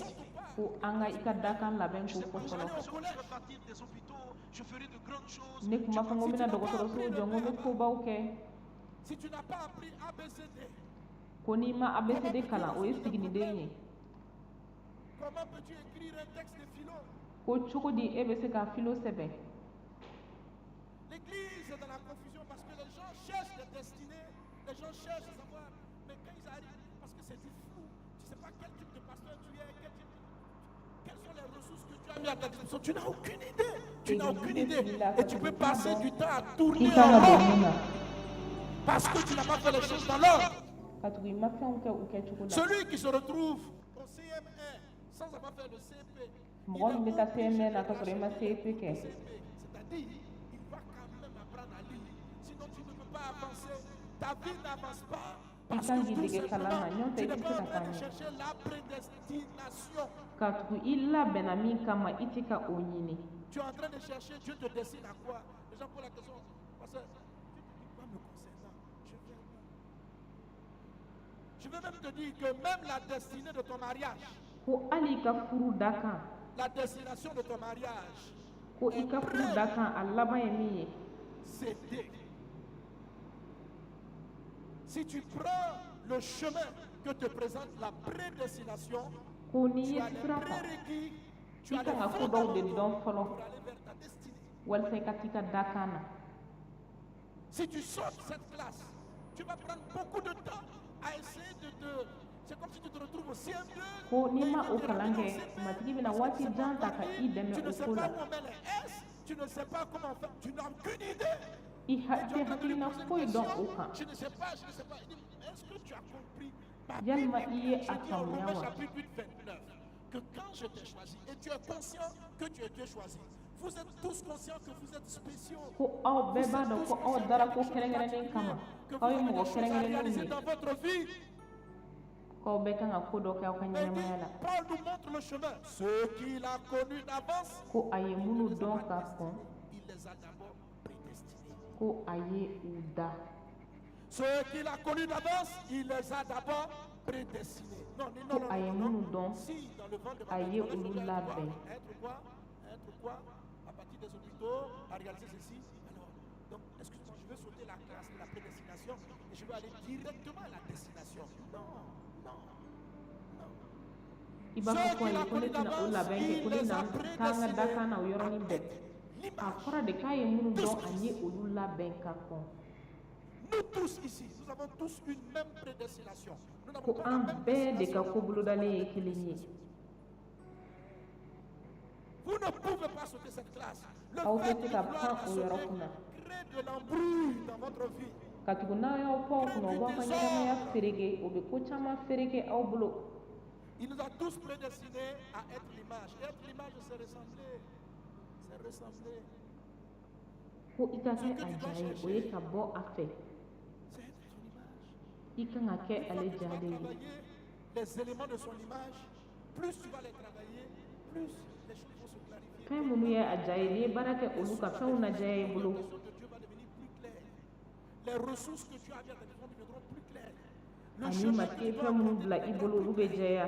ko an ka i ka dakan labɛn ko fɔ fɔlɔ. Je vais bâtir des hôpitaux, je ferai de grandes choses. Ne tun b'a fɔ ko n bɛna dɔgɔtɔrɔsow jɔ, n ko n bɛ kobaw kɛ. Si tu n'as pas appris ABCD, Ko n'i ma ABCD kalan, o ye siginiden ye, comment peux-tu écrire un texte de philo? Ko cogo di e bɛ se ka philo sɛbɛn? L'église est dans la confusion parce que les gens cherchent des destinées, les gens cherchent à savoir, mais quand ils arrivent, parce que c'est du flou, tu ne sais pas quel type de pasteur tu es, quelles sont les ressources que tu as mis à ta disposition, tu n'as aucune idée, tu n'as aucune idée. Et tu peux passer du temps à I tourner kan en ka don rond mun na? Parce que tu n'as pas fait les choses dans l'ordre. Katugu i ma fɛnw kɛ u kɛcogo la. Celui qui se retrouve au CM1 sans avoir fait le CP, Mɔgɔ min bɛ taa CM1 na ka sɔrɔ i ma CEP kɛ, c'est-à-dire, il va quand même apprendre à lire. Sinon, tu ne peux pas avancer. Ta vie n'avance pas. I Parce kan que k'i tout dege kalan na, simplement, n'o tɛ tu i n'es tɛ pas se en ka train taa de ɲɛ. chercher la prédestination. Katugu i labɛnna min kama, i tɛ ka o ɲini. Tu es en train de chercher, Dieu te destine à quoi? Les gens posent la question. Parce que tu te dis quoi me concernant? Je vais même te dire que même la destinée de ton mariage, Ko hali i ka furu dakan, la destination de ton mariage, ko i ka furu dakan a laban ye min ye, c'est. Si tu prends le chemin que te présente la prédestination, ko n'i tu ye as les sira ta, prérequis, tu i as kan les ka ko dɔw de fondamentaux dɔn fɔlɔ pour aller vers ta destinée. Walasa i ka t'i ka dakan na. Si tu sautes cette classe, tu vas prendre beaucoup de temps à essayer de te. C'est comme si tu te retrouves au CM2. Ko n'i ma o kalan kɛ, Matigi bɛna waati jan ta ka i dɛmɛ Tu ne o sais ko pas la. où on met les S, tu ne sais pas comment faire, tu n'as aucune idée. I Et tu es tɛ en train de lui hakilina poser une foyi dɔn question. o kan. Je ne sais pas, je ne sais pas. Il dit, est-ce que tu as compris ma Yalima Bible? i ye Je a dis en faamuya Romains wa? chapitre 8, 29, que quand je t'ai choisi, et tu es conscient que tu as été choisi, vous êtes tous conscients que vous êtes spéciaux. Ko aw bɛɛ b'a dɔn ko aw dara ko kɛrɛnkɛrɛnnen kama, Que vous k'aw ye avez mɔgɔ des choses à kɛrɛnkɛrɛnnenw réaliser ye, dans votre vie. K'aw bɛɛ kan ka ko dɔ kɛ aw ka Mais il dit, ɲɛnamaya la. Paul nous montre le chemin. Ceux qu'il a connus d'avance, Ko a ye minnu dɔn ka kɔn, il les a d'abord prédestinés. Ko a ye u da. Ceux qu'il a connus d'avance, il les a d'abord prédestinés. Non, non, non, Ko a ye non, non, minnu non. dɔn, Si dans le ventre de a ma mère, ye tu connais olu aujourd'hui à être quoi? labɛn. Être quoi? Être quoi? À partir des hôpitaux, à réaliser ceci. Alors, donc, excuse-moi, je veux sauter la classe de la prédestination et je veux aller directement à la destination. Non, non, non. I b'a fɔ ko ayi, ko ne tɛna o labɛn kɛ, ko ne na taa n ka dakan na o yɔrɔnin bɛɛ. A fɔra de k'a ye minnu dɔn, a ye olu labɛn ka kɔn. Nous tous ici, nous avons tous une même prédestination. Nous n'avons Ko pas la an même bɛɛ de ka destination. ko bolodalen ye kelen ye. Vous ne pouvez pas sauter cette classe. Le Aw fait tɛ de se ka vouloir pan la o yɔrɔ sauter kunna. crée de l'embrouille dans votre vie. Katugu n'aw y'aw pan o kunna, o b'aw ka ɲɛnamaya fereke, o bɛ ko caman fereke aw bolo. Il nous a tous prédestinés à être l'image. Et être l'image, c'est ressembler. C'est ressembler. Ko i ka kɛ a ja ye, o ye ka bɔ a fɛ. C'est être son image. I kan ka kɛ Une fois ale que tu ja vas de ye. travailler les éléments de son image, plus tu vas les travailler, plus les choses vont se clarifier. Fɛn minnu ye a ja ye, n'i ye baara kɛ olu kan, fɛnw na diya i bolo. La de Dieu va devenir plus claire. Les ressources que tu as mis à ta disposition deviendront plus claires. Le Ani chemin que Matigi tu ye dois fɛn minnu emprunter bila i deviendra bolo, plus olu bɛ clair. jɛya.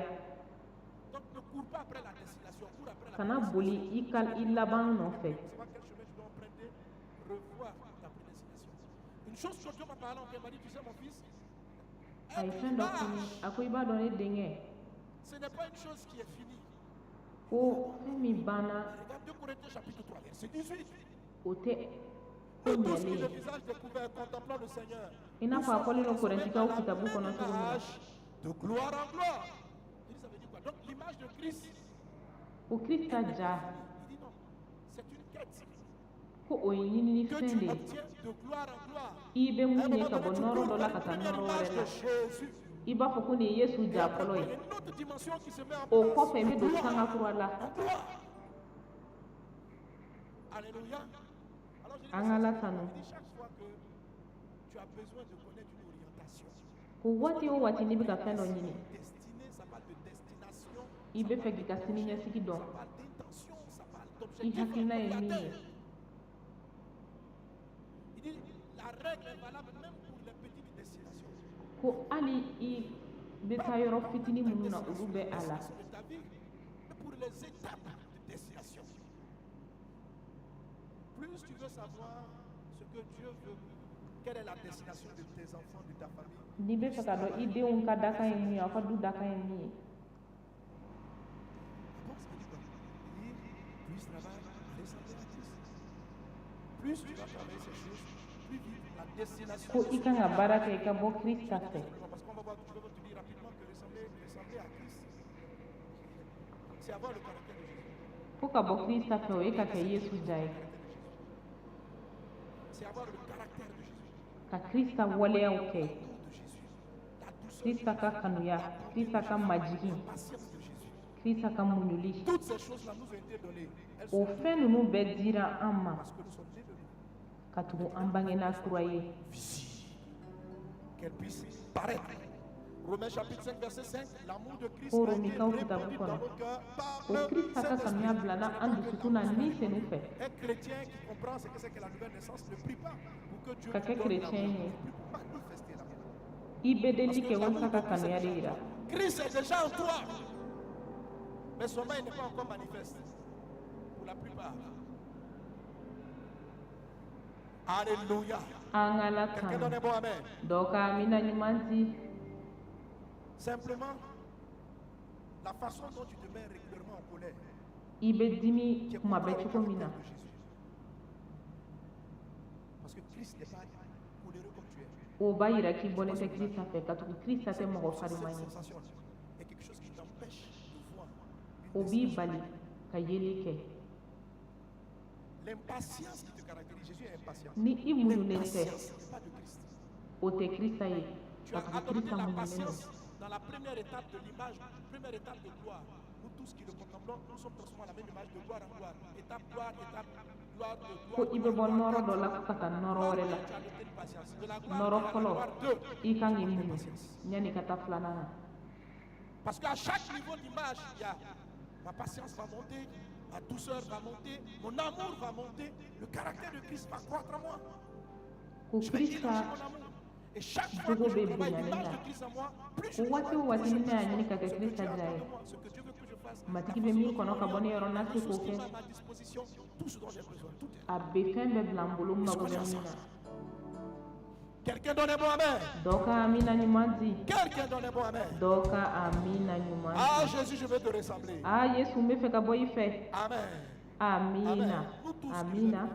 Donc ne cours pas après la destination, cours après la Kana prédestination. boli i ka i laban nɔfɛ. Savoir quel chemin tu dois emprunter, revoir ta prédestination. Une chose que Dieu m'a parlé encore, il m'a dit, tu sais mon fils, A ye être fɛn dɔ fɔ n ye, l'image, a ko i b'a dɔn, ne denkɛ, ce n'est pas une chose qui est finie. Ko fɛn min banna, Regarde 2 Corinthiens chapitre 3, verset 18. o tɛ ko Nous tous qui ɲɛlen ye. le visage découvert contemplons le Seigneur, I n'a nous fɔ a sommes fɔlen don transformés dans Korintikaw la kitabu même kɔnɔ cogo min na. image de gloire en gloire. Il dit, ça veut dire quoi? Donc l'image de Christ, Ko Krista ja, il dit non, c'est une quête ko o ye que ɲininifɛn tu de ye. obtiens de gloire en gloire. I bɛ À un mun ye moment ka donné, bɔ tu nɔrɔ cours dɔ la vers ka une taa première nɔrɔ image wɛrɛ de la. Jésus. I b'a fɔ ko nin ye Yesu Et ja après, fɔlɔ il y a ye. une autre dimension qui se met en O place. kɔfɛ, i De bɛ don gloire sanga kura la. en gloire. Alléluia. Alors je dis, An mais ka Ala c'est- tanu. il dit chaque fois que tu as besoin de connaître une orientation, Ko waati o waati n'i bɛ ka fɛn dɔ ɲini, destinée, ça parle de destination, i bɛ fɛ k'i ka siniɲɛsigi dɔn, ça parle d'intention, ça parle i d'objectif hakilina ye à min ye. atteindre. Il dit, la règle est valable même pour les petites destinations. Ko hali i bɛ taa yɔrɔ fitinin minnu na, olu bɛ a la. Destination de ta vie, mais pour les étapes de destination. Plus tu veux savoir ce que Dieu veut, quelle est la destination de tes enfants, de ta famille, N'i bɛ fɛ ka dɔn i denw ka dakan ye mun ye, aw ka du dakan ye min ye, ah bon, ça veut dire quoi? Il dit, plus travail à ressembler à Christ. Plus tu vas travailler ces choses, plus vite la destination ko de i ce kan ka que tu baara kɛ i ka bɔ Krista fɛ. Parce qu'on va voir, je vais te dire rapidement que ressembler à Christ, c'est avoir le caractère de Jésus. Ko ka bɔ Krista fɛ, o ye ka kɛ Yesu ja ye. C'est avoir le caractère de Jésus, Ka Krista waleyaw kɛ. l'amour de Jésus, la douceur de Krista Jésus, ka kanuya, Krista ka majigin, la patience de Jésus. Krista ka muɲuli. Toutes ces choses-là nous ont été données. Elles O sont fɛn ninnu bɛɛ dira an ma parce que nous sommes nés de nouveau. ka tugu an bangena kura ye. Visible. Qu'elle puisse paraître. Romains chapitre 5, verset 5. L'amour de Christ Ko a été Romikaw kitabu répandu kɔnɔ, dans nos cœurs par o le Krista ka kanuya Saint-Esprit. bilala an dusukun na ni senu fɛ. Un chrétien qui comprend ce que c'est que la nouvelle naissance ne prie pas pour que Dieu Ka lui kɛ donne chrétien l'amour. ye, Il prie pour manifester l'amour. i bɛ Parce delili que kɛ l'amour walasa de ka Christ est kanuya de déjà en yira. toi. Christ est déjà en toi. Mais seulement il n'est pas encore manifeste. Pour la plupart. Alléluia. An ka Ala Quelqu'un tanu. donne un bon amen. Dɔ ka amina ɲuman di. Simplement, la façon dont tu te mets régulièrement en colère, I bɛ dimi qui est kuma contraire bɛɛ au cogo min caractère na, de Jésus. Parce que Christ n'est pas coléreux comme tu es. O b'a yira k'i bɔlen tɛ Krista fɛ, katugu Krista tɛ mɔgɔ Cette fariman ye. sensation est quelque chose qui t'empêche de voir une O b'i destination. bali ka yeli kɛ. L'impatience qui te caractérise, Jésus est impatient. Ni i muɲunen tɛ, L'impatience n'est pas de Christ. O tɛ Krista ye, Tu as katugu adopté Krista la muɲunen don. patience dans la première étape de l'image, première étape de gloire. Nous tous qui le contemplons, nous sommes transformés à la même image de gloire en gloire. Étape gloire, étape gloire de Ko gloire, i bɛ gloire, bɔ gloire, nɔrɔ dɔ quatre. la ko ka taa nɔrɔ Gloire wɛrɛ 1, la. tu as adopté une patience. De la gloire Nɔrɔ 1 à la fɔlɔ, gloire 2, i kan tu k'i as adopté une muɲu patience. yanni i ka taa filanan na. Parce qu'à chaque niveau d'image, il y a ma patience va monter, ma douceur va monter, mon amour va monter, le caractère de Christ va croître en moi. Ko Krista jogo bɛ bonya ne la, ko waati o waati ni ne y'a ɲini ka kɛ Krista ja ye, Matigi bɛ min kɔnɔ ka bɔ ne yɔrɔ, n'a se k'o kɛ, a bɛ fɛn bɛɛ bila n bolo, n mago bɛ min na. Quelqu'un donne un bon amen. Dɔ ka amina ɲuman di. Quelqu'un donne un bon amen. Dɔ ka amina ɲuman Ah di. Jésus, je veux te ressembler. Ah Yesu, n bɛ fɛ ka bɔ i fɛ. Amen. Amina. Nous tous, Amina.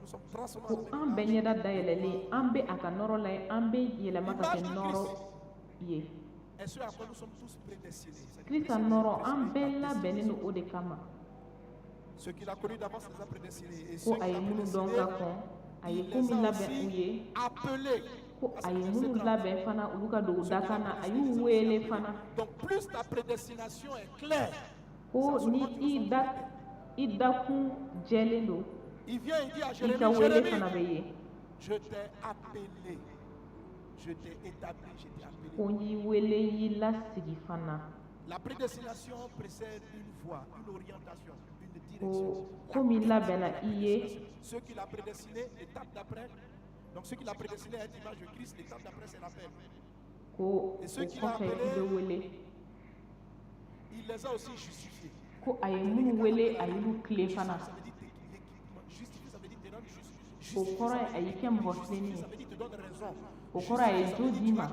nous sommes transformés. Ko an bɛɛ ɲɛda dayɛlɛlen, an bɛ a ka nɔrɔ la ye, an bɛ yɛlɛma ka kɛ nɔrɔ ye. Et ce à quoi nous sommes tous prédestinés. C'est-à-dire Krista nɔrɔ, an bɛɛ labɛnnen don o de kama. Ceux qu'il a connus d'avance les a prédestinés. Et Ko ceux a qu'il ye a minnu dɔn prédestinés, ka kɔn, a ye il ko les min a labɛn u aussi ye, appelés. ko a ye minnu labɛn fana olu ka don dakan na, a y'u wele fana. Donc plus ta prédestination est claire, Ko ni i da i dakun jɛlen don, il vient et dit à i Jérémie, ka wele fana Jérémie, bɛ ye. je t'ai appelé, je t'ai établi, je t'ai appelé. Ko n y'i wele, n y'i lasigi fana. La prédestination précède une voie, une orientation, une direction. Ko ko min labɛnna i ye. Ceux qu'il a prédestinés, l'étape d'après, donc ceux qu'il a prédestinés à être l'image de Christ, l'étape d'après c'est l'appel. Ko o kɔfɛ i bɛ wele. Il les a aussi justifiés. Ko a ye minnu wele, a y'olu tilen fana. Ça veut dire justifier, ça veut dire te rendre juste. O kɔrɔ ye a y'i kɛ mɔgɔ tilennen Justifier, ye. ça veut dire te donne raison. O kɔrɔ a ye jo d'i ma.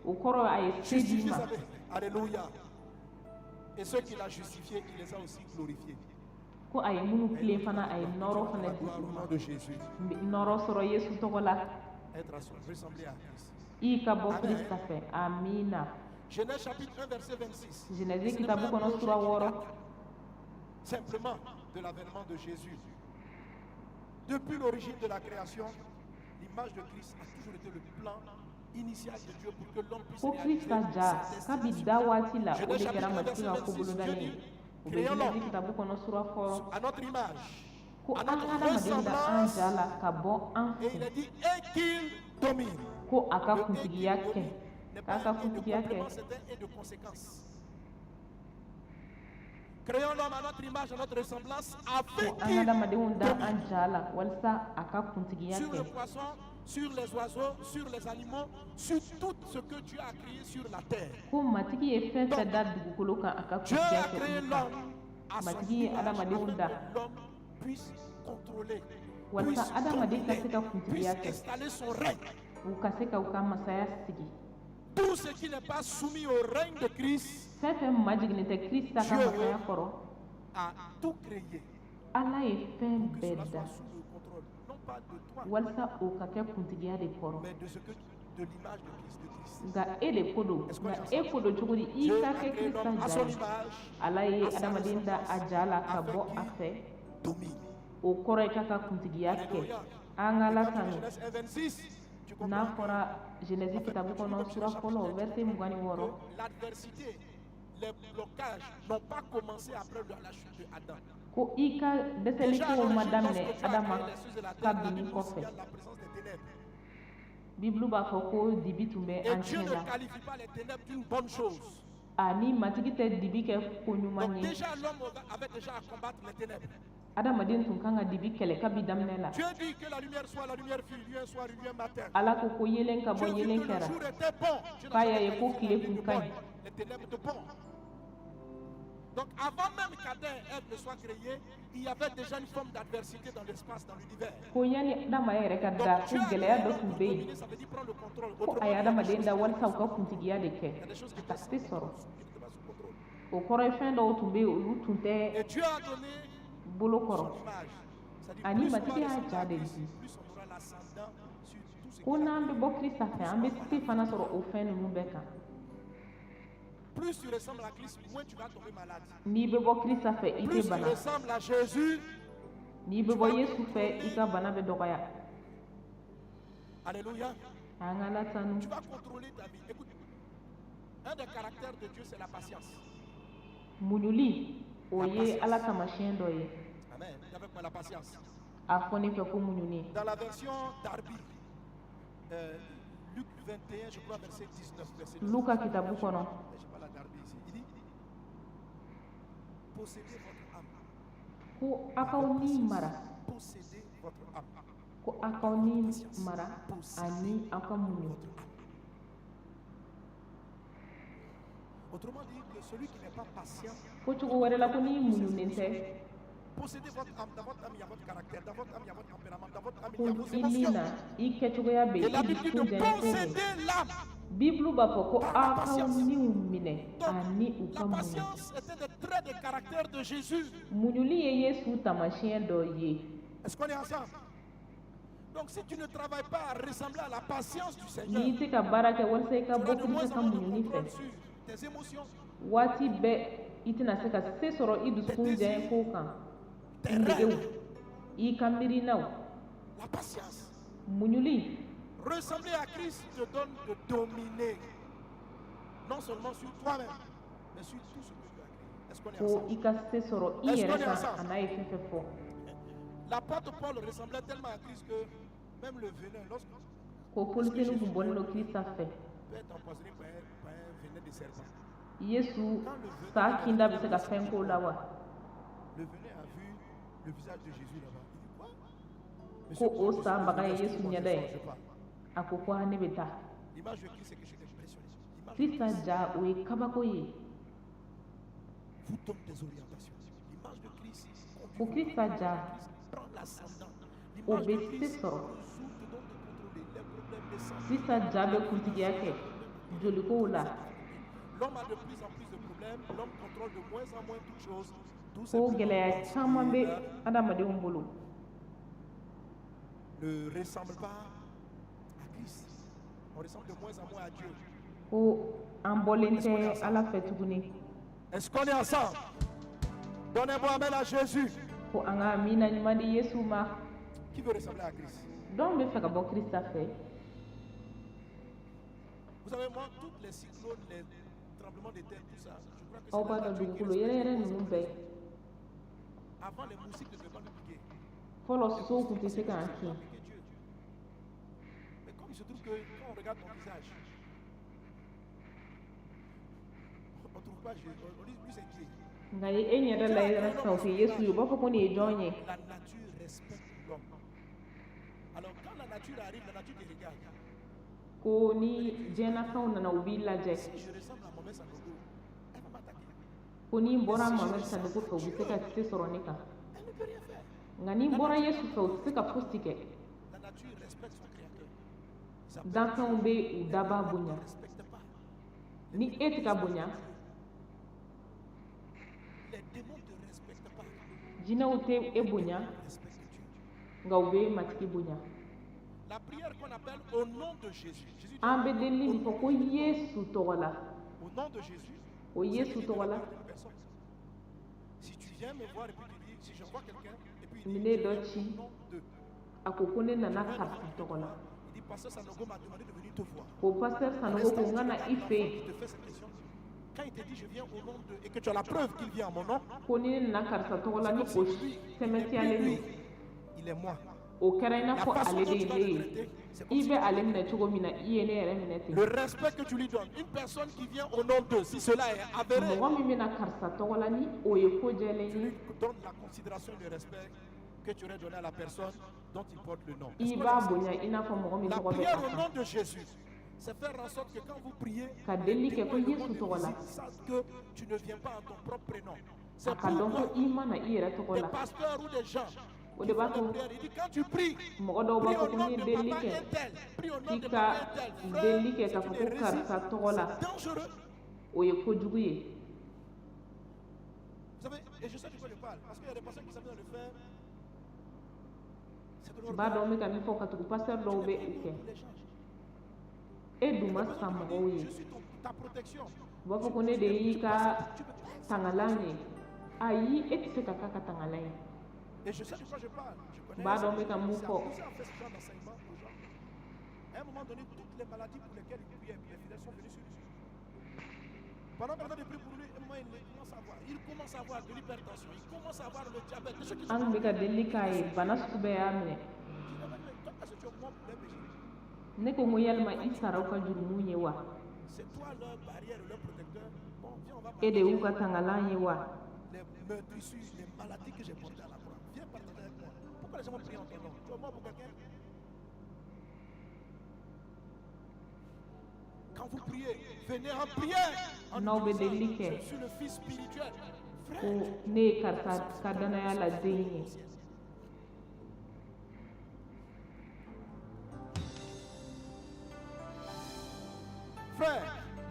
O kɔrɔ a ye se d'i Justifier, ma. ça veut. Alléluia. Et ceux qu'il a justifiés, il les a aussi glorifiés. Ko a ye minnu tilen fana, a ye nɔrɔ fana La di gloire u au ma. nom de Jésus. N bɛ nɔrɔ sɔrɔ Yesu tɔgɔ la. Être à son, ressembler à Christ. I ka bɔ Krista fɛ. Amina. Genèse chapitre 1, verset 26. Genèse Ce n'est kitabu pas un kɔnɔ projet sura qui 6. date simplement de l'avènement de Jésus. Depuis l'origine de la création, l'image de Christ a toujours été le plan initial de Dieu pour que l'homme puisse Ko réaliser Krista ja, sa kabi destination. da waati la, o Genèse de kɛra chapitre 1, Matigi verset ka ko 26, Dieu bolodalen dit, ye. O bɛ créons Genèse l'homme kitabu kɔnɔ sura fɔlɔ. à notre image, Ko à an notre hadamaden da an ressemblance, ja la ka bɔ an et il fɛ. a dit, et qu'il domine. Ko a ka Le et kuntigiya qu'il kɛ. domine n'est K'a pas ka un et de kuntigiya kɛ. complément, c'est un et de conséquence. Créons l'homme à notre image, à notre ressemblance, Ko afin an qu'il hadamadenw da domine an ja la walasa a ka kuntigiya sur kɛ. le poisson, sur les oiseaux, sur les animaux, sur tout ce que Dieu a créé sur la terre. Ko Matigi ye fɛn fɛn da dugukolo kan, a ka Dieu kuntigiya a kɛ créé olu kan. l'homme à son Matigi ye image adamadenw afin da que l'homme puisse contrôler, walasa puisse adamaden ka dominer, se ka kuntigiya puisse kɛ, installer son règne. U ka se ka u ka masaya sigi. Tout ce qui n'est pas soumis au règne de Christ Fɛn fɛn majiginnen tɛ Krista ka Dieu masaya kɔrɔ, a tout créé Ala ye fɛn pour que bɛɛ cela da soit sous le contrôle, non pas de toi, walasa o ka kɛ kuntigiya de kɔrɔ. mais de ce que de l'image de Christ, de Christ. Nka e de ko don, nka e ko don cogo di i Dieu ka a kɛ créé Krista l'homme à ja son ye? image, Ala ye à sa adamaden da a ressemblance, ja la ka afin bɔ a qu'il fɛ. domine. O kɔrɔ ye k'a ka kuntigiya kɛ. Alléluia. An ka Et Ala quand tu lis tanu. Genèse 1, 26, tu N'a comprends que, fɔra Genèse en fait, kitabu quand tu lis kɔnɔ comme sura Genèse chapitre fɔlɔ 1, tu verset comprends 26. que l'adversité, les blocages n'ont pas commencé après la chute de Adam. Ko i ka Déjà à dɛsɛlikow ma l'origine, daminɛ lorsque Dieu a Adama créé les cieux et la ka terre, la binni Bible nous kɔfɛ. signale la présence des ténèbres. Bibulu b'a fɔ ko dibi tun bɛ Et an Dieu tiɲɛ ne la. qualifie pas les ténèbres d'une bonne chose. Ani Matigi tɛ dibi kɛ ko ɲuman Donc ye. déjà l'homme avait déjà à combattre les ténèbres. Adamaden tun kan ka dibi kɛlɛ kabi daminɛ la. Dieu dit que la lumière soit, la lumière fut, lumière soir, lumière matin. Ala ko ko yelen ka bɔ, Dieu vit yelen que le kɛra. jour était bon. Dieu n'a K'a y'a jamais ye ko qualifié tile la nuit kun de ka ɲi. bonne, les ténèbres de bon. Donc avant même qu'Adam et Ève ne soient créés, il y avait déjà une forme d'adversité dans l'espace, dans l'univers. Ko yanni Adama yɛrɛ ka Donc da, ko Dieu a gɛlɛya créé dɔ l'homme tun pour bɛ yen. dominer, ça veut dire prendre le contrôle. Ko Autrement a ye dit, il y a des adamaden choses da qui walasa u n'étaient ka pas kuntigiya de kɛ, il y a des choses qui a ka étaient se sous sɔrɔ. contrôle, qui n'étaient pas sous contrôle. O kɔrɔ ye fɛn dɔw tun bɛ yen, olu tun tɛ Et Dieu a donné bolo son kɔrɔ. image. C'est-à-dire, Ani plus on va Matigi y'a ressembler ja à de Christ, di. plus on aura l'ascendant sur tout ce Ko qu'il a n'an créé. bɛ bɔ Krista fɛ, an bɛ se fana sɔrɔ o fɛn ninnu bɛɛ kan. Plus tu ressembles à Christ, moins tu vas tomber malade. N'i bɛ bɔ Krista fɛ, i tɛ Plus tu bana. ressembles à Jésus, N'i bɛ tu bɔ vas Yesu fɛ, i contrôler. ka bana bɛ dɔgɔya. Alléluia. An ka Ala tanu. Tu vas contrôler ta vie. Écoute, un des caractères de Dieu, c'est la patience. Muɲuli, o La ye Ala patience. taamasiyɛn dɔ ye. Amen. Dis avec moi la patience. A fɔ ne fɛ ko muɲuni. Dans la version Darby, Luc 21, je crois, verset 19. Verset 19. Luka kitabu kɔnɔ, Je n'ai pas la garder ici. Il dit: possédez votre âme. Ko a k'aw ni mara. Possédez votre âme. Ko a k'aw ni mara ani aw ka muɲu. Votre âme. Autrement dit, que celui qui n'est pas patient, Ko cogo wɛrɛ la, ko n'i muɲunen tɛ, possédez votre âme. Dans votre âme, il y a votre caractère. Dans votre âme, il y a votre tempérament. Dans votre âme, ko il y a vos i ni émotions. na, i kɛcogoya bɛ Et yen, la i Bible dit dusukun de jɛlen ko bɛ yen. posséder l'âme. Bibulu b'a fɔ ko aw k'aw niw minɛ ani u La ka muɲu. patience était des traits de caractère de Jésus. Muɲuli ye Yesu taamasiyɛn dɔ ye. Est-ce qu'on est ensemble? Donc si tu ne travailles pas à ressembler à la patience du Seigneur, N'i tɛ ka baara kɛ walasa i ka tu auras bɔ de moins Kirisa en ka moins de muɲuli fɛ, contrôle sur tes émotions, waati bɛɛ i tɛna se ka se sɔrɔ i dusukun jɛn kow kan, tes i negew, rêves. i ka miirinaw. La patience. Muɲuli. Ressembler à Christ te donne de dominer, non seulement sur toi-même, mais sur tout ce que tu as créé. Est-ce qu'on est Ko ensemble? i ka se sɔrɔ i Est-ce yɛrɛ qu'on est kan ensemble? a n'a ye fɛn fɛn fɔ. L'apôtre Paul ressemblait tellement à Christ que même le venin, lorsque Ko Paul senu kun bɔlen don Kirisa fɛ. peut être empoisonné par un venin de serpent. Yesu sa kinda bɛ se ka fɛn k'o la wa? Le venin a vu le visage de Jésus là-bas. Il dit: quoi? Ko Monsieur, o monsieur, sa baga ye monsieur, Yesu moi, je ɲɛda sors, ye. je pars. A ko ko a ne bɛ taa. L'image de Christ, c'est quelque chose d'impressionnant. L'image de Kirisa Christ ja, o ye kabako ye. vous donne des orientations. L'image de Christ Ko conduit. Kirisa ja, Christ prend l'ascendant. o L'image bɛ de se Christ sɔrɔ. résout, te donne de contrôler les problèmes de santé. Kirisa ja bɛ kuntigiya kɛ jolikow la. L'homme a de plus en plus de problèmes. L'homme contrôle de moins en moins toutes choses. Tout Ko simplement gɛlɛya parce caman bɛ qu'il adamadenw bolo. ne ressemble pas à Christ. On ressemble de moins en moins à Dieu. Ko an bɔlen tɛ Ala fɛ tuguni. Est-ce qu'on est ensemble? Donnez-moi amen à Jésus. Ko an ka amina ɲuman di Yesu ma. Qui veut ressembler à Christ? Dɔw bɛ fɛ ka bɔ Kirisa fɛ. Vous savez, moi, toutes les cyclones, les tremblements de terre, tout ça, je crois que Aw c'est b'a la dɔn, nature qui dugukolo respecte yɛrɛ yɛrɛ les ninnu bɛɛ, Avant, les moustiques ne devaient pas nous piquer. fɔlɔ sosow tun tɛ se k'an kin. Piquer Dieu. Mais comme il se trouve que quand on regarde ton visage, on ne trouve pas Jésus. On dit: lui, c'est qui? Nka ye e ɲɛda lajɛra sisan, o tɛ Yesu ye, u b'a fɔ ko nin ye jɔn ye? La nature respecte l'homme. Alors quand la nature arrive, la nature te regarde. Ko ni diɲɛnafɛnw nana, u b'i lajɛ. Si je ressemble à Mohamed Sanogo, elle va m'attaquer. Ko ni n bɔra Mohamɛd Sanogo fɛ, u bɛ se ka se sɔrɔ ne kan. Elle ne peut rien faire. Nka ni n bɔra Yesu fɛ, u tɛ se ka fosi kɛ. La nature respecte son créateur. Ils appellent Danfɛnw bɛ u daba Dieu, bonya. ne respecte pas. Ni e tɛ ka bonya, Les démons ne te respectent pas. jinɛw tɛ e bonya, Respecte Dieu. nka u bɛ Matigi bonya. La prière qu'on appelle au nom de Jésus. Jésus dit, An bɛ delili min fɔ ko Yesu tɔgɔ la, au nom de Jésus. o C'est Yesu l'écrit de tɔgɔ la la, part d'une personne. Si tu viens me voir et puis tu dis, si j'envoie quelqu'un et puis il ni dit, ne ye je dɔ viens ci, au nom de. a ko ko ne nana Tu viens karisa tɔgɔ la, Il dit: Pasteur Sanogo m'a demandé de venir te voir. ko pasteur Sanogo ko n ka na i fɛ yen. Il te fait cette question. Quand il te dit je viens au nom de et que tu as la preuve qu'il vient en mon nom, Ko ni ne nana karisa tɔgɔ la, ni c'est o comme si lui, il n'est plus sɛmɛntiyalen lui, don, il est moi. o kɛra i n'a La fɔ façon ale dont de tu ye vas ne le ye. traiter, c'est comme I si bɛ ale minɛ cogo min na, i ye ne yɛrɛ minɛ ten. le respect que tu lui donnes, une personne qui vient au nom d'eux, si cela est avéré, Mɔgɔ min bɛna karisa tɔgɔ la, ni o ye ko jɛlen tu ye, lui donnes la considération et le respect que tu aurais donné à la personne dont il porte le nom. Est-ce i qu'on est b'a ensemble? bonya i n'a fɔ mɔgɔ min La tɔgɔ bɛ prière a au kan. nom de Jésus, c'est faire en sorte que quand vous priez, Ka les delili kɛ démons ko et le Yesu monde tɔgɔ la, invisible savent que tu ne viens pas en ton propre prénom. a C'est ka dɔn ko pourquoi i ma na i yɛrɛ tɔgɔ des la. pasteurs ou des gens O qui de b'a font des to prières, il dit: quand tu pries, mɔgɔ dɔw b'a prie fɔ au ko nom n'i ye de delili papa kɛ, un tel, prie au nom k'i de ka papa un tel. Frère, delili kɛ c'est k'a fɔ une ko hérésie, karisa tɔgɔ la, c'est dangereux. o ye kojugu ye. Vous savez, et je sais de quoi je parle, parce qu'il y a des personnes qui s'amusent à le faire. C'est de N b'a l'orgueil. dɔn n bɛ ka min fɔ, ka tugu pasteur Tu dɔw n'es bɛ pas o bon kɛ. pour les gens. E dun Il y a des ma personnes san qui te mɔgɔw disent, ye. je suis ta protection. U b'a fɔ Tu, ko ne tu de n'es, y'i tu passes, ka tu peux pas être sa tangalan protection. ye. Ayi, e tɛ se ka k'a ka tangalan ye. Et je sais de quoi je parle. Je N connais b'a ces dɔn n bɛ gens ka mun qui fɔ. s'amusaient à faire ce genre d'enseignement aux gens. À un moment donné, toutes les maladies pour lesquelles il priait, les fidèles sont venus sur lui. Pendant qu'on a de prier pour lui, un moment, il commence à voir. Il commence à avoir de l'hypertension. Il commence à avoir le diabète. Des choses qui sont An tun bɛ ka delili k'a ye, bana sugu bɛɛ y'a minɛ. Je dis: mais toi, est-ce que tu es mort pour les péchés? Ne ko n ko yalima i sara u ka jurumu ye wa? C'est toi leur barrière, leur protecteur. Bon, viens, on va E de partager y'u ka tangalan ye wa? Les meurtrissures, les maladies que j'ai portées à la croix. Viens partager avec moi. Pourquoi les gens vont prier en ton nom? Tu es mort pour quelqu'un? Quand vous priez, venez en prière. En N'aw bɛ utilisant, delili kɛ je suis le fils spirituel. ko Frère, ne ye karisa ka danaya la den ye. Frère,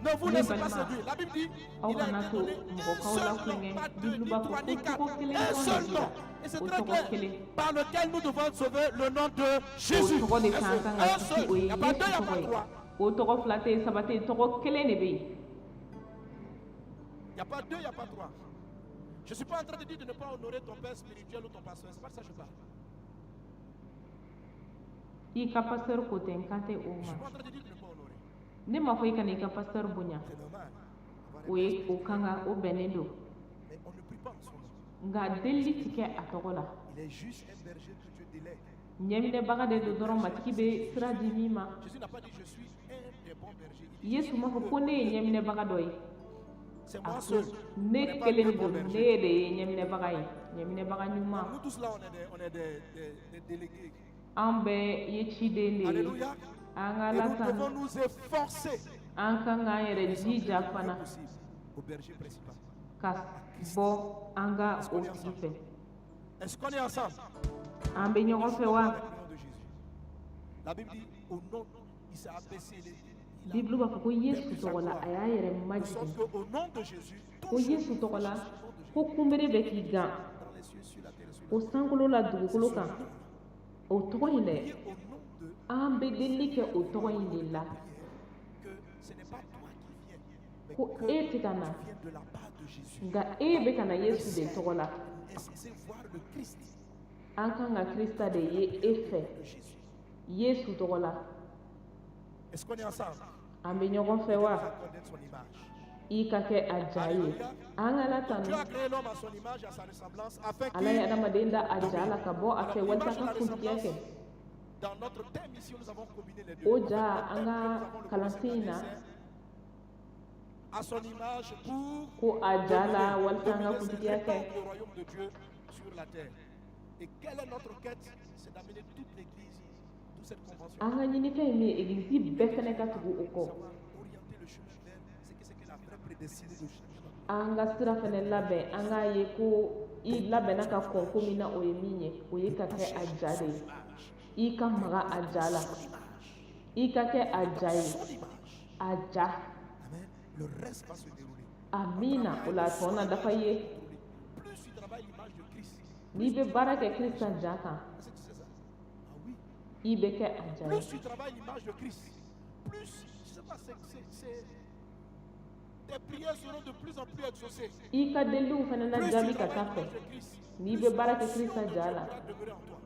ne vous Ne laissez pas balima, séduire. La Bible dit, aw il a kana été to donné mɔgɔ un k'aw seul nom, lakulonkɛ. pas deux, Bibulu ni b'a fɔ trois, ko ni tɔgɔ quatre. kelen Un dɔrɔn de seul dira, nom. Et c'est o très tɔgɔ clair. kelen. Par lequel nous devons être sauvés, le nom de O Jésus. tɔgɔ de Un fɛ an seul. kan ka Un kisi, seul. o Il ye n'y a pas Yesu deux, il n'y a tɔgɔ pas ye. trois. O tɔgɔ fila tɛ yen, saba tɛ yen, tɔgɔ kelen de bɛ yen. Il n'y a pas deux, il n'y a pas trois. Je ne suis pas en train de dire de ne pas honorer ton père spirituel ou ton pasteur. C'est pas de ça que je parle. I ka pasteur ko tɛ, n kan tɛ o Je ne ma. suis pas en train de dire de ne pas honorer. Ne m'a fɔ i kana i ka pasteur bonya. C'est normal. Avoir un O père ye o kan ka o bɛnnen don. Mais on ne prie pas en son nom. Nka delili ti kɛ a tɔgɔ la. Il est juste un berger que Dieu délègue. Ɲɛminɛbaga de don dɔrɔn, Matigi bɛ sira di min ma. Jésus n'a pas dit je suis un des bons bergers. Il dit, Yesu m'a fɔ ko ne ye ɲɛminɛbaga dɔ ye. c'est A moi ko seul. On ne n'est pas kelen deux de bons don, ne bergers. de ye ɲɛminɛbaga ye, ɲɛminɛbaga ɲuman. Nous tous là, on est des délégués. An bɛɛ ye ciden de ye. Alléluia. An ka Et Ala nous tanu. devons nous efforcer An kan k'an yɛrɛ jija le mieux fana possible au berger principal. ka bɔ an ka o tigi fɛ. Est-ce qu'on est ensemble? An bɛ ɲɔgɔn fɛ wa? Avec le nom de Jésus. La Bible dit au nom, il s'est abaissé. Il a- Bibulu b'a fɔ ko Yesu tɔgɔ la, a y'a yɛrɛ De majigin. sorte qu'au nom de Jésus, tout Ko genou Yesu tɔgɔ la, ko kunbere bɛ k'i gan dans les cieux, sur la terre et sur la o sankolo la, dugukolo kan. O tɔgɔ in dɛ, terre. Au nom de an bɛ delili kɛ o tɔgɔ in de la. que ce n'est pas toi qui viens, mais Ko que e tɛ ka na, tu viens de la part de Jésus. nka e bɛ ka na Yesu de tɔgɔ la. Et c'est voir le Christ An kan ka Krista de ye e fɛ de Jésus. Yesu tɔgɔ la. Est-ce qu'on est ensemble? An bɛ ɲɔgɔn fɛ Dieu nous wa? accorde son image. I ka kɛ a ja ye. An ka Ala tanu. Dieu a créé l'homme à son image et à sa ressemblance afin Ala ye qu'il adamaden da a ja la ka bɔ a fɛ Alors, walasa l'image et ka la kuntigiya ressemblance, kɛ. dans notre thème ici, nous avons combiné les deux. O En fait, ja, notre an thème ka que nous avons le plus kalansen cette in na, année, c'est à son image pour ko a ja la dominer. walasa an ka Dominer, c'est kuntigiya kɛ. répandre le royaume de Dieu sur la terre. Et quelle est notre quête? C'est d'amener toute l'église, toute cette convention, An ka ɲinifɛn ye min ye, egilizi bɛɛ fɛnɛ ka tugu o kɔ. savoir orienter le chemin vers ce que c'est que la vraie prédestinée de chacun d'entre nous. An ka sira fɛnɛ labɛn, an k'a ye ko i labɛnna ka kɔn ko min na, o ye min ye, o ye ka kɛ a ja de ye. I ka maga a ja la, i ka kɛ a ja ye. Son image. A ja. Amen. Le reste va se dérouler. Amiina. O la, a tɔ na dafa i ye. Dérouler. Plus tu travailles l'image de Christ, N'i bɛ baara kɛ Krista ja kan, est-ce que tu sais ça? Ah oui. i bɛ kɛ a ja ye. Plus tu travailles l'image de Christ, plus, je sais pas, tes prières seront de plus en plus exaucées. I ka deliliw fɛnɛ na Plus tu jaabi ka travailles taa fɛ. l'image de Christ, N'i plus bɛ baara kɛ l'onction Krista de ja Dieu la, pourra demeurer en toi.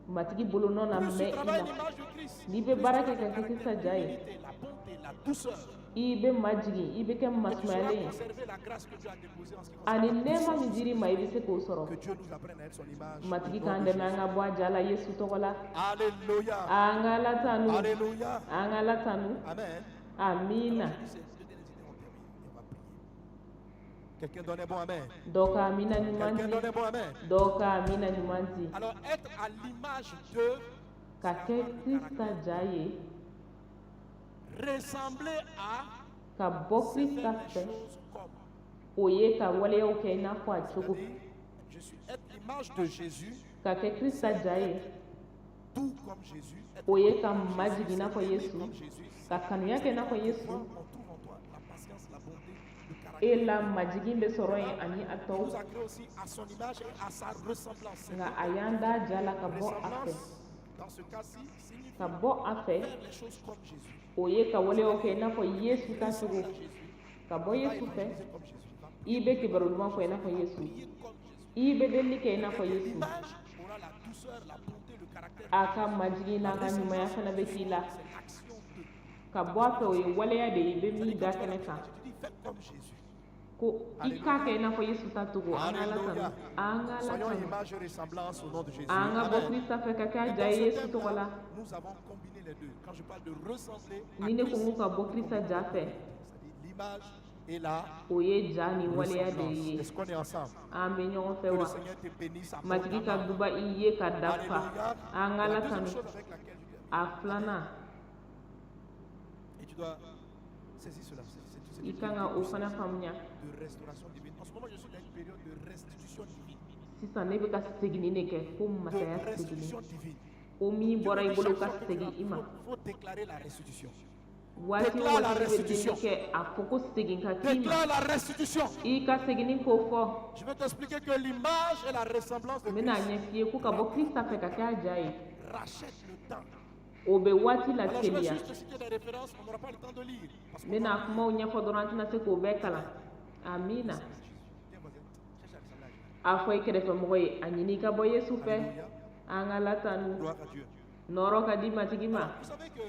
Matigi bolonɔ na Plus tu mɛn i travailles la. l'image de Christ, N'i bɛ plus baara tu kɛ auras ka le kɛ Krista caractère ja ye, d'humilité, la bonté, la douceur. I bɛ majigin, i bɛ kɛ Et tu sauras masumayalen ye. conserver la grâce que Dieu a déposée en ce qui concerne Ani la nɛɛma puissance. min dir'i ma, i bɛ se k'o sɔrɔ. Que Dieu nous apprenne à être son image. Au Matigi nom k'an de dɛmɛ an Jésus. ka bɔ a ja la Yesu tɔgɔ la. Alléluia. An ka Ala tanu. Alléluia. An ka Ala tanu. Amen. Amiina. Alors, je dis, ces deux dernières idées, on termine et on va prier. Quelqu'un donne un bon amen. Dɔ ka amina ɲuman Quelqu'un di. donne un bon amen. Dɔ ka amina ɲuman di. Alors, être à l'image de, Ka c'est kɛ avoir le Krista caractère. ja ye. Ressembler à, Ka bɔ c'est Krista faire les fɛ, choses comme. o ye ka waleyaw kɛ i n'a fɔ a cogo. C'est-à-dire, je suis être l'image de Jésus, Ka kɛ Krista ja ye, tout comme Jésus, être o ye ka comme Jésus, majigin i n'a fɔ c'est aimer Yesu, comme Jésus. ka kanuya kɛ i n'a fɔ Yesu. On trouve en toi la patience, la bonté, le E caractère. la majigin bɛ sɔrɔ yen ani a Il tɔw. nous a créé aussi à son image et à sa ressemblance. C'est Nka a y'an da ja la ka bɔ a fɛ. Ressemblance, dans ce cas-ci, signifie Ka bɔ a fɛ, faire les choses comme Jésus. o ye ka waleyaw kɛ i n'a fɔ Yesu ta cogo. Ressemble à Jésus. Ka bɔ Va Yesu fɛ, évangéliser comme Jésus. Va i bɛ kibaru duman fɔ i n'a fɔ Yesu. prier comme Jésus. I bɛ delili kɛ i n'a fɔ Yesu. L'image aura la douceur, la bonté, le caractère. A ka majigin n'a ka ɲumanya fana bɛ k'i la. C'est l'action de. Ka bɔ a fɛ, o ye waleya de ye i bɛ min C'est-à-dire, da quand tu vas kɛnɛ la kan. tu dis, fais comme Jésus. Ko i k'a kɛ i n'a fɔ Yesu ta togo. An ka Ala tanu, an ka Ala Soyons tanu. image et ressemblance au nom de Jésus. An ka bɔ Amen. Krista fɛ ka kɛ a Et ja dans ye ce Yesu thème-là, tɔgɔ la. nous avons combiné les deux. Quand je parle de ressembler à Ni ne ko Christ, n ko ka bɔ Krista ja fɛ, c'est-à-dire l'image et la o ye ja ni waleya de ressemblance. ye. Est-ce qu'on est ensemble? An bɛ ɲɔgɔn fɛ Que le wa? Seigneur te bénisse Matigi ka abondamment. duba i ye ka dafa. Alléluia. An ka La Ala deuxième tanu. chose avec laquelle je termine, A filanan, et tu dois saisir cela, c'est i une kan ka o fana faamuya. de restauration divine. En ce moment, je suis dans une période de restitution divine. Sisan ne bɛ ka seginni de kɛ ko De masaya seginni, restitution divine. ko min Dieu bɔra me i dit bolo chaque ka fois que tu segin as, i ma. faut déclarer la restitution. Waati o Déclare la waati i bɛ delili restitution. kɛ, a fɔ ko segin ka k'i ma. Déclare la restitution. I ka seginni ko fɔ. Je vais t'expliquer que l'image et la ressemblance de N bɛna Christ ɲɛf'i ye ko ka bɔ Krista fɛ ka kɛ a ja ye, rachète le temps. o bɛ waati Alors je vais lateliya. juste citer des références, on n'aura pas le temps de lire. Parce N qu'on bɛna kumaw ɲɛfɔ dɔrɔn, an tɛna se k'o bɛɛ kalan. Amiina. Viens, voisin, cherche à ressembler à Jésus. A fɔ i kɛrɛfɛmɔgɔ ye, a ɲini i ka bɔ Yesu fɛ. Alléluia. An ka Ala tanu. Gloire à Dieu. Nɔrɔ ka di Matigi ma. Alors, vous savez que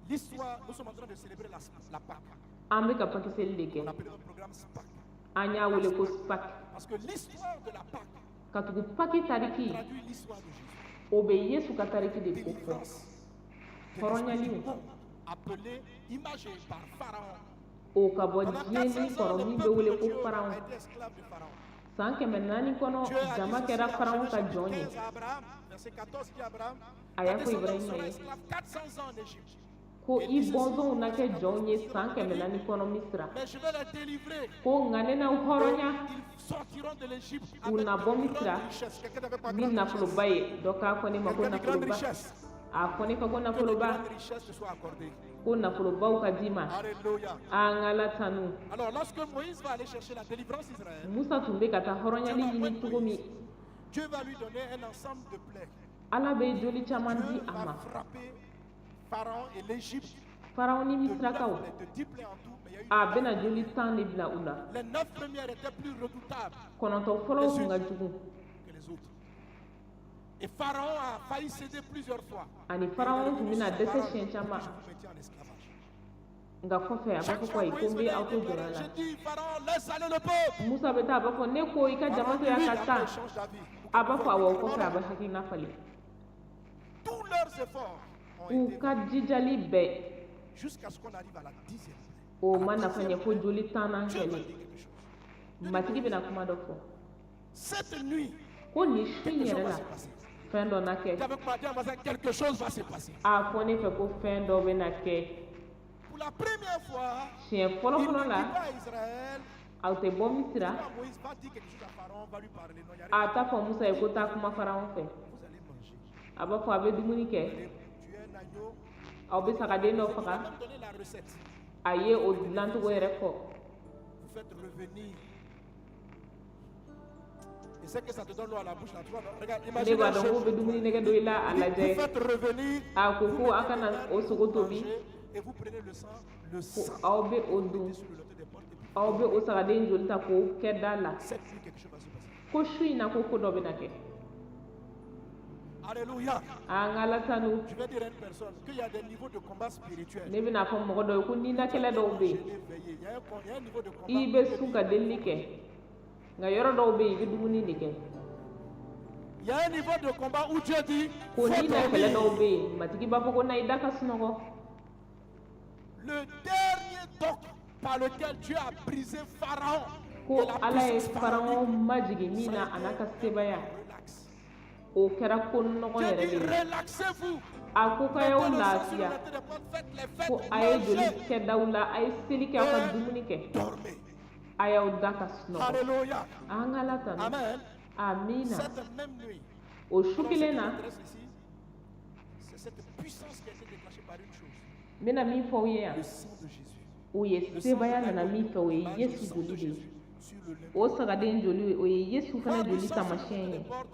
l'histoire, nous sommes en train de célébrer la Pâque. An bɛ ka pakiseli de kɛ. On appelle notre programme Pâques. An y'a wele ko Spak, Parce que l'histoire de la Pâque katugu paki tariki traduit l'histoire de Jésus. o bɛ Yesu ka tariki de ko fɔ. Délivrance de Hɔrɔnyaliw l'esprit du monde, appelé, imagé par Pharaon. o ka bɔ Pendant diɲɛ 400 ni ans, kɔrɔ le min bɛ peuple wele de ko Dieu Faraon. a été esclave de Pharaon. San 400 kɔnɔ, Dieu a dit jama ceci kɛra en Faraon Genèse ka chapitre jɔn ye. 15 à Abraham, verset 14, dit à Abraham, A ta y'a fɔ descendance Ibrahima sera ye esclave 400 ans en Égypte. ko i bɔnsɔnw na kɛ jɔnw ye san 400 kɔnɔ Misira, Mais je vais les délivrer. ko nka ne n'aw hɔrɔnya. Ils sortiront de l'Égypte U avec na de bɔ grandes Misira richesses. Quelqu'un n'avait pas ni grande nafoloba richesse. ye. Dɔ k'a fɔ ne ma ko Quelqu'un dit grande nafoloba. richesse. A fɔ ne fɛ ko Que de nafoloba. grandes richesses te soient accordées. Ko nafolobaw ka d'i ma. Alléluia. An ka Ala tanu. Alors lorsque Moïse va aller chercher la délivrance d'Israël, Musa tun bɛ ka taa Dieu hɔrɔnyali va ɲini oindre cogo min, Moïse. Dieu va lui donner un ensemble de plaies. Ala bɛ joli caman di Dieu a va ma. frapper Pharaon et l'Égypte Faraon ni de neuf Misirakaw, plaies, de 10 plaies en tout, mais il y a eu a neuf. bɛna joli 10 de bila u la. Les neuf premières étaient plus redoutables 9 fɔlɔw tun ka jugu. que les autres. Et Pharaon a failli céder plusieurs fois. Ani Et il est Faraon tun revenu bɛna sur sa dɛsɛ parole. siɲɛ Il dit, caman. je vous maintiens en esclavage. Nka kɔfɛ a b'a Chaque fɔ ko fois ayi, que ko Moïse n bɛ venait, aw il to jɔnya déclarait, la. j'ai dit, Pharaon, laisse aller le peuple. Musa bɛ taa, a b'a fɔ ne ko i ka jama Pharaon to dit yan oui, ka après taa. il change d'avis. Ou A b'a quelquefois fɔ il awɔ, dit, non, kɔfɛ a non. bɛ hakilina falen. Tous leurs efforts ont U été ka jijali bɛɛ, jusqu'à ce qu'on arrive à la 10e plaie. o À la ma nafa 10e ɲɛ fo plaie, joli tannan Dieu va kɛlen. dire quelque chose. Dieu dit, Matigi Moïse, bɛna kuma dɔ fɔ cette nuit, ko nin su in quelque chose yɛrɛ va la, se passer. fɛn dɔ na kɛ. Dis avec moi, dis à voisin, quelque chose va se passer. A fɔ ne fɛ ko fɛn dɔ bɛna kɛ. Pour la première fois, Siɲɛ fɔlɔ il fɔlɔ ne dit la, pas à Israël, aw tɛ bɔ Misira. pas Moïse va dire quelque chose à Pharaon, va lui parler. Non, il y a rien. A t'a fɔ Musa ye ko taa kuma Faraon fɛ. Vous allez manger. A b'a fɔ a bɛ dumuni Vous kɛ, allez tuer un agneau. aw bɛ sagaden dɔ Il a faga. même donné la recette. A ye o dilancogo yɛrɛ fɔ. Vous faites revenir. Et c'est que ça te donne l'eau à la bouche là. Tu vois, non? Regarde, Ne imagine b'a un dɔn k'o chef. bɛ dumuni nɛgɛ dɔ i la, a Il dit, vous lajɛ. faites revenir, A ko vous ko a mettez kana le pain, o sogo vous tobi, mangez et vous prenez le sang, le ko sang, aw bɛ o vous dun, mettez sur le l'autel des portes et puis aw bɛ o sagaden joli ta k'o kɛ da la. cette nuit quelque chose va se passer. Ko su in na, ko ko dɔ bɛna kɛ. Alléluia. An ka Ala tanu. Je vais dire à une personne qu'il y a des niveaux de combat spirituel. Ne bɛna fɔ mɔgɔ dɔ ye ko ninakɛlɛ dɔw bɛ yen, Jeûner, veiller. Il y a un niveau de combat. i bɛ sun ka delili kɛ, nka yɔrɔ dɔw bɛ yen, i bɛ dumuni de kɛ. Il y a un niveau de combat où Dieu dit, Ko faut ninakɛlɛ dormir. dɔw bɛ yen, Matigi b'a fɔ ko na i da ka sunɔgɔ. Le dernier toc par lequel Dieu a brisé Pharaon Ko et la Ala ye puissance Faraon pharaonique, majigin min ça na a a n'a été ka sebaya, un relax. o kɛra ko nɔgɔ Dieu yɛrɛ dit, de ye. relaxez-vous. A ko k'a y'aw Mettez le sang sur le lafiya, l'autel des portes, faites les fêtes, ko a ye joli mangez kɛ daw la, a ye seli kɛ, aw ka et dumuni kɛ, dormez. a y'aw da ka sunɔgɔ. Alléluia. An ka Ala tanu. Amen. Amiina. Cette même nuit, O su alors ce qui kelen na, m'intéresse ici, c'est cette puissance qui a été déclenchée par une chose, n bɛna min fɔ aw ye yan, le sang de Jésus. o ye Le sang de sebaya nana l'agneau, min fɛ, o ye l'image du Yesu sang de joli de ye. Jésus sur le linteau. O sagaden joli, o ye Yesu fana Voir du joli sang sur le taamasiyɛn linteau des ye. portes,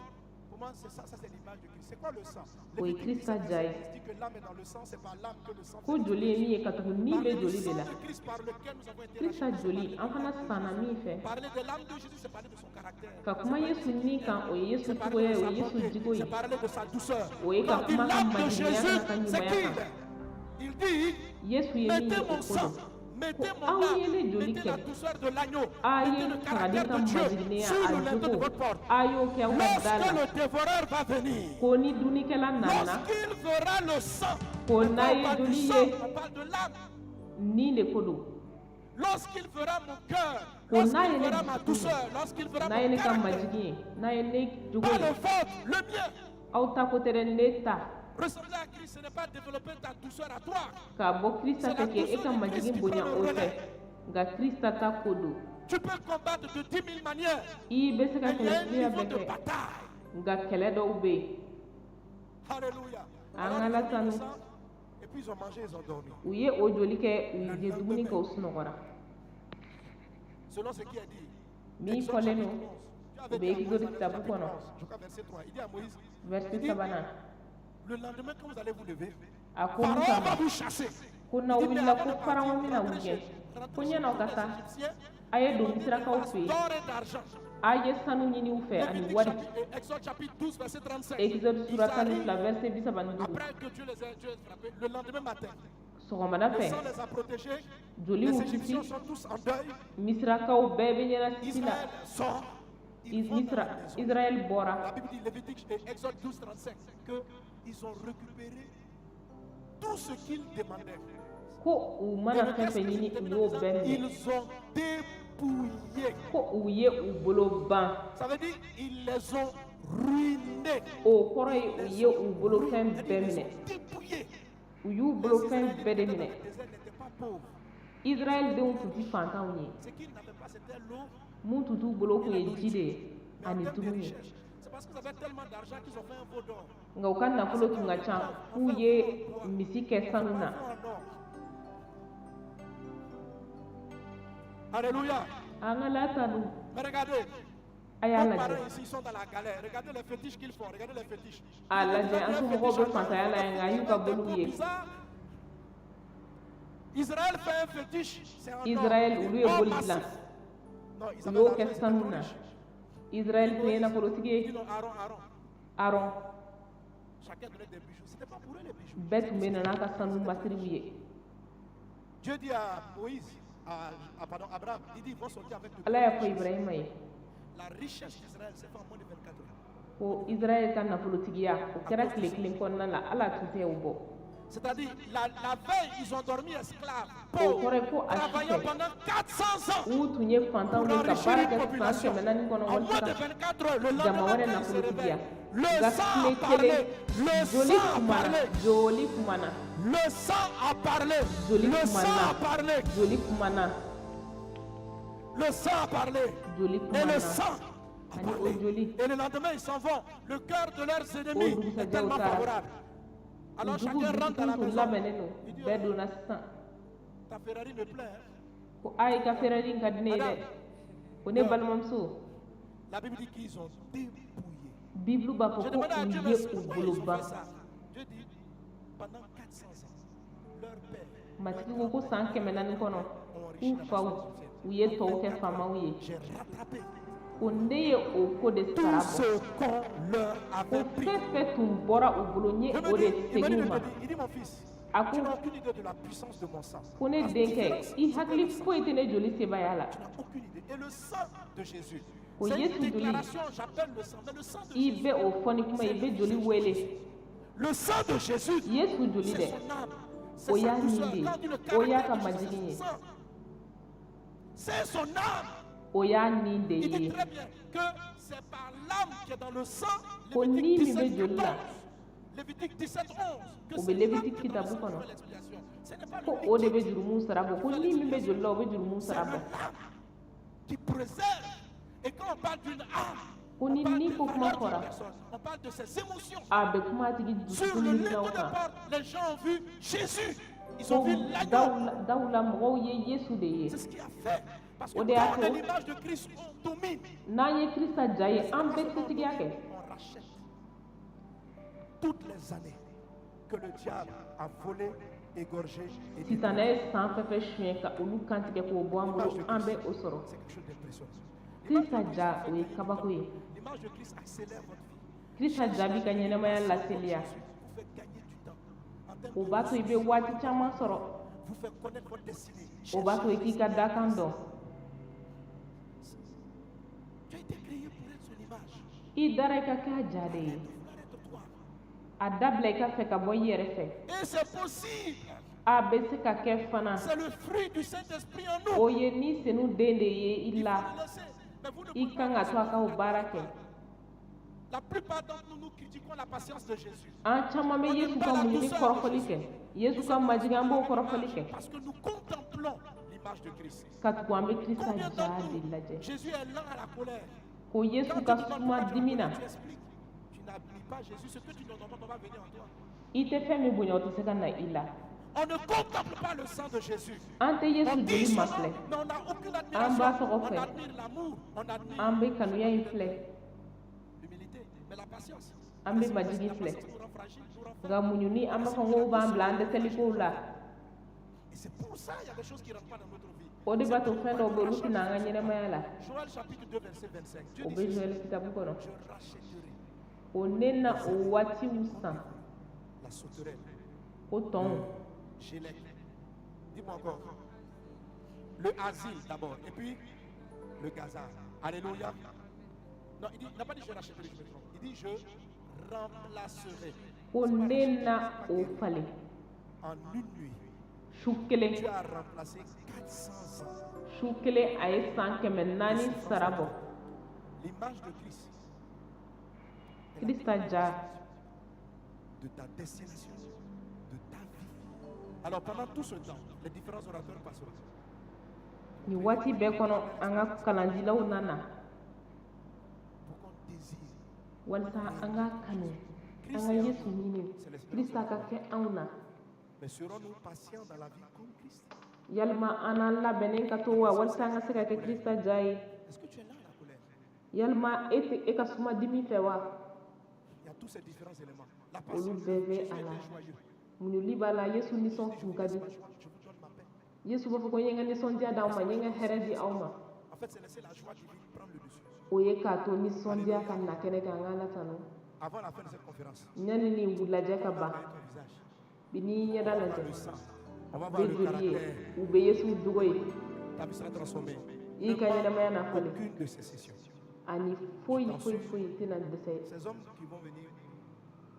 pour moi, c'est ça, ça c'est l'image de Christ. C'est quoi le sang? O ye Lévitique Krista 17, ja ye. 16 dit que l'âme est dans le sang, c'est par l'âme que le sang Ko fait joli ye min ye, katugu ni Parler bɛ du joli de sang la. de Christ par lequel nous avons été Krista rachetés, c'est joli, parler an de fana l'âme de sanna Jésus. min fɛ. Parler de l'âme de Jésus, c'est parler de son caractère. Ka C'est kuma parler de Yesu ce ni qu'il est. kan, o ye Yesu C'est parler cogoya de ye, o sa ye Yesu bonté. jogo ye. C'est parler de sa douceur. O ye Quand ka on dit kuma ka l'âme de majiginya Jésus, n'a ka c'est ɲumanya qui kan. il est? Il dit, Yesu ye min ye, mettez o mon ko sang don. Mettez Ko mon aw ye âme, ne joli mettez la kɛ, douceur de l'agneau, a ye mettez le sagaden caractère ka de Dieu majiginnenya sur le a linteau de jogo, votre porte. a y'o kɛ aw ka da Lorsque la, le dévoreur va venir, ko ni dunnikɛla nana, lorsqu'il verra le sang, ko quand n'a on ye parle du joli sang, ye, on parle de l'âme. ni de ko don. Lorsqu'il verra mon cœur, Ko n'a lorsqu'il ye ne verra ma dusukun ye, douceur, lorsqu'il verra n'a ye mon ne ka caractère, majigin ye, n'a ye ne jogo pas le ye, vôtre, le mien. Aw ta ko tɛ dɛ, ne ta. Ressembler à Christ, ce n'est pas développer ta douceur à toi. K'a bɔ Krista C'est la fɛ k'e douceur ka de Christ majigin qui bonya, prend le o tɛ, relais. Nka Krista ta ko don. Tu peux combattre de 10 000 manières, I bɛ se ka mais il y a kɛlɛ un suguya niveau bɛɛ de kɛ, bataille. Nka kɛlɛ dɔw bɛ yen. Alléluia. An Alors, ka ils Ala ont mis le tanu. sang, et puis ils ont mangé, ils ont dormi. U ye o joli kɛ, u ye dumuni kɛ, u sunɔgɔra. Selon ce qui est dit. Min Exode fɔlen chapitre don, 11. Dieu o avait bɛ dit à Moïse Exode dans le kitabu chapitre kɔnɔ, 11, je crois verset 3. Il dit à Moïse, il verset dit, sabanan, le lendemain quand vous allez vous lever, a ko Pharaon Musa va ma vous chasser. ko Il n'aw dit, mais wulila, avant ko de partir, Faraon bɛna rentrez u gɛn, rentrez ko chez ɲɛn'aw tous ka les taa, Égyptiens, a ye don demandez des Misirakaw vases fɛ yen, d'or et d'argent. A ye sanu ɲini u fɛ ani Lévitique wari. Exode chapitre 12, verset 35. Exode Ils sura tan ni arrivent fila verset 35. après que Dieu les ait frappés, le lendemain matin, Sɔgɔmada le fɛ, sang les a protégés. Joli Les y'u Égyptiens kisi. sont tous en deuil. Misirakaw bɛɛ bɛ ɲɛnasisi la. Israël sort. Ils vont dans Misira la maison. Israël bɔra. La Bible dit, Lévitique et Exode 12, 35, qu'ils ont récupéré tout ce qu'ils demandaient. Ko u Et mana le fɛn texte fɛn se ɲini, u termine en y'o disant, bɛɛ minɛ. ils ont dépouillé. Ko u ye u bolo ban. Ça veut dire ils les ont ruinés. O kɔrɔ ye u ye u bolofɛn C'est-à-dire, bɛɛ ils les minɛ. ont dépouillés. U y'u Les bolofɛn Israélites bɛɛ de qui étaient dans minɛ. le désert n'étaient pas pauvres. Israɛl denw tun ti fantanw ye. Ce qu'ils n'avaient pas, c'était l'eau Mun tun t'u bolo et kun la ye ji de nourriture. ye Mais en ani termes de dumuni. richesse, c'est parce qu'ils avaient tellement d'argent qu'ils ont fait un veau d'or. Nka u ka nafolo tun ka ca k'u ye misi kɛ On sanu fait na. un veau en or. Alléluia. An ka Ala tanu. Mais regardez, A y'a nos lajɛ. parents ici, ils sont dans la galère. Regardez les fétiches qu'ils font. Regardez les fétiches. A Ils ont lajɛ, fait an un somɔgɔw fétiche bɛ en or, fantanya la yan, nka an y'u ka des boliw peaux ye. bizarres. Israël fait un fétiche, c'est en or. Israël olu ye Or boli dilan. massif. Non, ils U avaient y'o l'argent, kɛ ils étaient sanu trop na. riches. Israël tun ye nafolotigi ye. Ils disent non, Aaron, Aaron. Aron. Chacun donnait des bijoux. C'était pas pour eux les bijoux. Bɛɛ tun bɛ na n'a ka sanu masiriw ye. Dieu dit à Moïse, pardon, Abraham, il dit ils vont sortir avec de Ala y'a fɔ richesse. Ibrahima ye La richesse d'Israël s'est faite en moins de 24 heures. ko Israël ka nafolotigiya, o kɛra tile kelen kɔnɔna la, ala tun tɛ o bɔ. C'est-à-dire, la veille, ils ont dormi esclaves, O pauvres, kɔrɔ ye ko a su travaillant fɛ, pendant 400 ans u tun ye fantanw pour de ka enrichir baara une kɛ san population. 400 kɔnɔ En moins walasa de ka 24 heures, le jama lendemain, wɛrɛ quand ils se nafolotigiya. réveillent, le Nka sang a tile parlé, kelen, le joli sang a kumana, parlé, joli kumana, le sang a parlé, joli le sang kumana, a parlé, joli kumana, le sang a parlé, joli et le kumana sang a ani o parlé. joli. Et le lendemain, ils s'en vont. Le cœur de leurs O ennemis est dugusajɛ, u tellement taara. Favorable. U Alors jugu chacun rentre dans dusukun la tun maison. labɛnnen don. Il dit, Bɛɛ oh, donna sisan. ta Ferrari me plaît, hein. Ko a i ka Ferrari in ka di ne ye dɛ. Madame, Ko ne balimamuso. La Bible dit qu'ils ont dépouillé. Bibulu b'a fɔ Je ko demandais à u Dieu, ye mais u pourquoi bolo ils ont ban. fait ça? Dieu dit, pendant 400 ans, leur père, Matigi ko ko san 400 kɔnɔ, k'u faw u ye tɔw kɛ faamaw ye. J'ai rattrapé Ko ne ye o ko de tout sara bɔ. Ce qu'on leur Ko avait pris. Fɛn fɛn tun bɔra u bolo, n ye Je o me de dis, il me segin dit u de ma. te dire, il dit mon fils, A tu ko n'as aucune idée de la puissance de mon sang. ko ne La denkɛ, différence, i c'était hakili le sang. foyi tɛ ne joli sebaaya la. Tu n'as aucune idée. Et le sang de Jésus, Ko c'est une Yesu joli, déclaration, j'appelle le sang, mais le sang de i Jésus, bɛ o fɔ ni kuma ye, i bɛ joli wele. Le sang de Jésus, Yesu joli c'est dɛ, son âme, c'est o sa y'a nin douceur. de ye, Quand il dit le o y'a ka caractère de Jésus, majigin ye, c'est son sang. C'est son âme. O y'a nin de Il dit ye. très bien que c'est par l'âme qui est dans le sang, Ko Lévitique ni min 17, bɛ joli la, 14. Lévitique 17, 11. Que o bɛ c'est l'âme Lévitique qui est dans le kitabu sang qui kɔnɔ, fait l'expiation. Ce n'est pas ko le o de bɛ liquide jurumu sara bɔ, qui ko fait ni min bɛ l'expiation. joli la, o bɛ jurumu C'est sara le bɔ. l'âme qui préserve. Et quand on parle d'une âme, Ko on ni parle ni des ko kuma valeurs d'une fɔra, personne, on parle de ses émotions. A bɛ kuma a tigi Sur dusukun le miirinaw linteau de kan. porte, les gens ont vu Jésus. Ils ont Ko vu l'agneau. daw la, daw la mɔgɔw ye Yesu de ye. C'est ce qui a fait. Parce que O de y'a quand on est to l'image de Christ, on domine. N'an ye Krista ja ye, C'est an pas bɛ seulement on setigiya domine, kɛ. on rachète. Toutes les années que le diable a volé, égorgé et détruit. Sitanɛ ye san fɛn fɛn suɲɛ ka olu kantigɛ k'o bɔ an L'image bolo, de an Christ, bɛ o sɔrɔ. c'est quelque chose d'impressionnant. L'image de Krista Christ ja, vous fait o ye gagner du kabako temps. ye. L'image de Christ accélère votre vie. Krista ja b'i ka ɲɛnamaya lateliya. Jésus vous fait gagner du temps en termes O de b'a to i bɛ ressources, waati caman sɔrɔ. Vous faire connaître votre destinée. O b'a to i k'i ka dakan dɔn. Tu as été créé pour être son image. I dara i ka kɛ a ja de ye. De vouloir être toi. A dabila i ka fɛ ka bɔ i yɛrɛ fɛ. Et c'est possible. A bɛ se ka kɛ fana. C'est le fruit du Saint-Esprit en nous. O ye ni senu den de ye i Il faut la. le laisser. Mais vous ne I pouvez kan pas ka to a ka o baara kɛ. La plupart d'entre nous, nous critiquons la patience de Jésus. An caman bɛ Yesu ka muɲuni kɔrɔfɔli kɛ, Yesu ka majigin, an b'o kɔrɔfɔli kɛ. Parce que nous contemplons l'image de Christ. Ka tugu an bɛ Krista Combien ja d'entre de nous, lajɛ. Jésus est lent à la colère. Ko Yesu Quand ka tu te demandes suma pourquoi tu dimi es en na. colère, tu expliques. Tu n'admires pas Jésus. Ce que tu ne demandes pas va venir en toi. I tɛ fɛn min bonya, o tɛ se ka na i la. On ne contemple pas le sang de Jésus. An tɛ On Yesu dit joli son nom, mafilɛ. mais on n'a aucune An admiration. b'a tɔgɔ On fɛ. admire l'amour, on admire An bɛ kanuya in filɛ. l'humilité, mais la patience. An bɛ majigin La filɛ. patience nous rend fragile, nous rend Nka muɲuni, an b'a fɔ ko b'an bila an dɛsɛlikow la. Et c'est pour ça qu'il y a des choses qui ne rentrent pas dans notre vie. O de b'a to fɛn dɔw bɛ yen, olu tɛna an ka ɲɛnamaya la. Joël chapitre 2, verset 25. Dieu O dit bɛ ceci, Joɛl kitabu kɔnɔ. je rachèterai O ne na o waatiw san. La sauterelle, Ko tɔnw. Gélec. Dis-moi encore. Le asile d'abord, et puis le Gaza. Alléluia. Non, il n'a pas dit je rachèterai, je me trompe. Il dit je remplacerai. Ko ne na o falen. En une nuit, Su kelen. Dieu a remplacé 400 ans. Su kelen, a ye san 400 sara bɔ. L'image de Christ est la Krista ja. de ta destination, de ta vie. Alors pendant tout ce temps, les différents orateurs passeront. Nin waati bɛɛ kɔnɔ, an ka kalandilaw nana. Pour qu'on désire. Walasa an ka kanu, an ka Yesu ɲini, Krista ka kɛ anw na. Mais serons-nous patients dans la vie comme Christ? Yalima an n'an labɛnnen ka to wa, walasa an ka se ka kɛ Krista ja ye? Est-ce que tu es là à la colère? Yalima e tɛ e ka suma dimi fɛ wa? Il y a tous ces différents éléments. La Olu patience. bɛɛ bɛ Jésus a la. était joyeux. Muɲuli b'a la. Yesu nisɔn Je tun vous ka laisse di. ma joie, je vous donne ma paix. Yesu b'a fɔ ko n ye n ka nisɔndiya d'aw ma, n ye n ka hɛrɛ di aw ma. En fait, c'est laisser la joie divine prendre le dessus. O ye k'a to nisɔndiya ka na kɛnɛ kan. An ka Ala tanu. Avant la fin de cette conférence, Yanni nin lajɛ ka on va ban, voir ton visage. bi n'i y'i ɲɛda On va voir lajɛ, le sang. On va u voir bɛ le joli ye, caractère. u bɛ Yesu jogo ye. Ta vie sera transformée. I Ne ka ɲɛnamaya na manque falen. aucune de ces sessions. Ani foyi foyi foyi tɛna dɛsɛ. Ces hommes qui vont venir,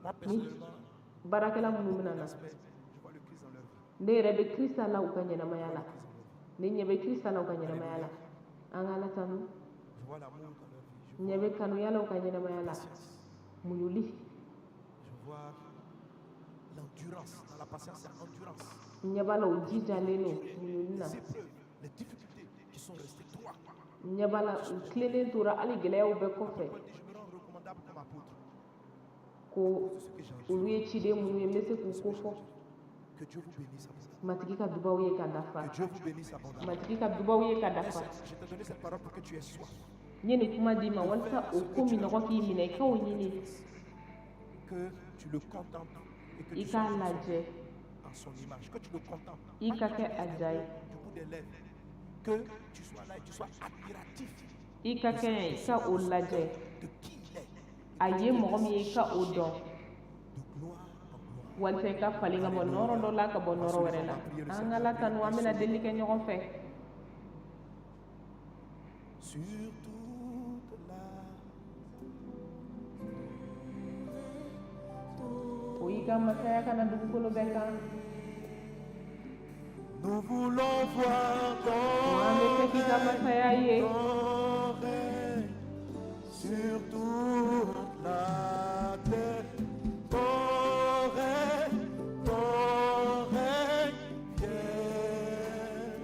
moi Ni personnellement, baarakɛla minnu bɛna na, l'aspect, je vois le Christ dans leur vie. ne yɛrɛ bɛ Krista la u ka ɲɛnamaya la. Christ dans leur vie. Ne ɲɛ bɛ Krista la u ka ɲɛnamaya la. An ka Ala tanu. Je vois l'amour dans leur vie. Je Ɲɛ bɛ kanuya la u ka ɲɛnamaya la. vois la patience. Muɲuli. Je vois l'endurance. Dans la patience, c'est l'endurance. Ɲɛ b'a la u jijalen don muɲuli na. Les épreuves, les difficultés qui sont restées droits. Ɲɛ b'a la u tilennen tora hali gɛlɛyaw bɛɛ kɔfɛ. Paul dit, je me rends recommandable comme apôtre. Ko Tout ce que j'ai enduré. olu ye ciden minnu ye, n bɛ se k'u ko fɔ. Que Dieu vous bénisse abondamment. Matigi ka dubaw ye ka dafa. Que Dieu vous bénisse abondamment. Matigi ka dubaw ye ka Mais dafa. Je t'ai donné cette parole pour que tu aies soif. N ye nin kuma d'i ma walasa o ko minɔgɔ k'i minɛ, i k'o ɲini. Que tu le contemples et que I tu k'a sois lajɛ. en son image. Que tu le contemples. I ka kɛ a ja ye. Du bout des lèvres. Que tu sois là et tu sois admiratif I ka kɛ yan, i ka o lajɛ. de qui il est. A ye mɔgɔ min ye, i ka o dɔn. De gloire en gloire. Walasa i ka falen ka bɔ nɔrɔ dɔ la ka bɔ nɔrɔ wɛrɛ la. An ka Ala tanu, an bɛna deli kɛ ɲɔgɔn fɛ. Sur toute la O y'i ka masaya ka na dugukolo bɛɛ kan. Nous voulons voir O an bɛ fɛ ton k'i ka masaya ye. ton règne sur toute la terre. Ton règne, ton règne vienne.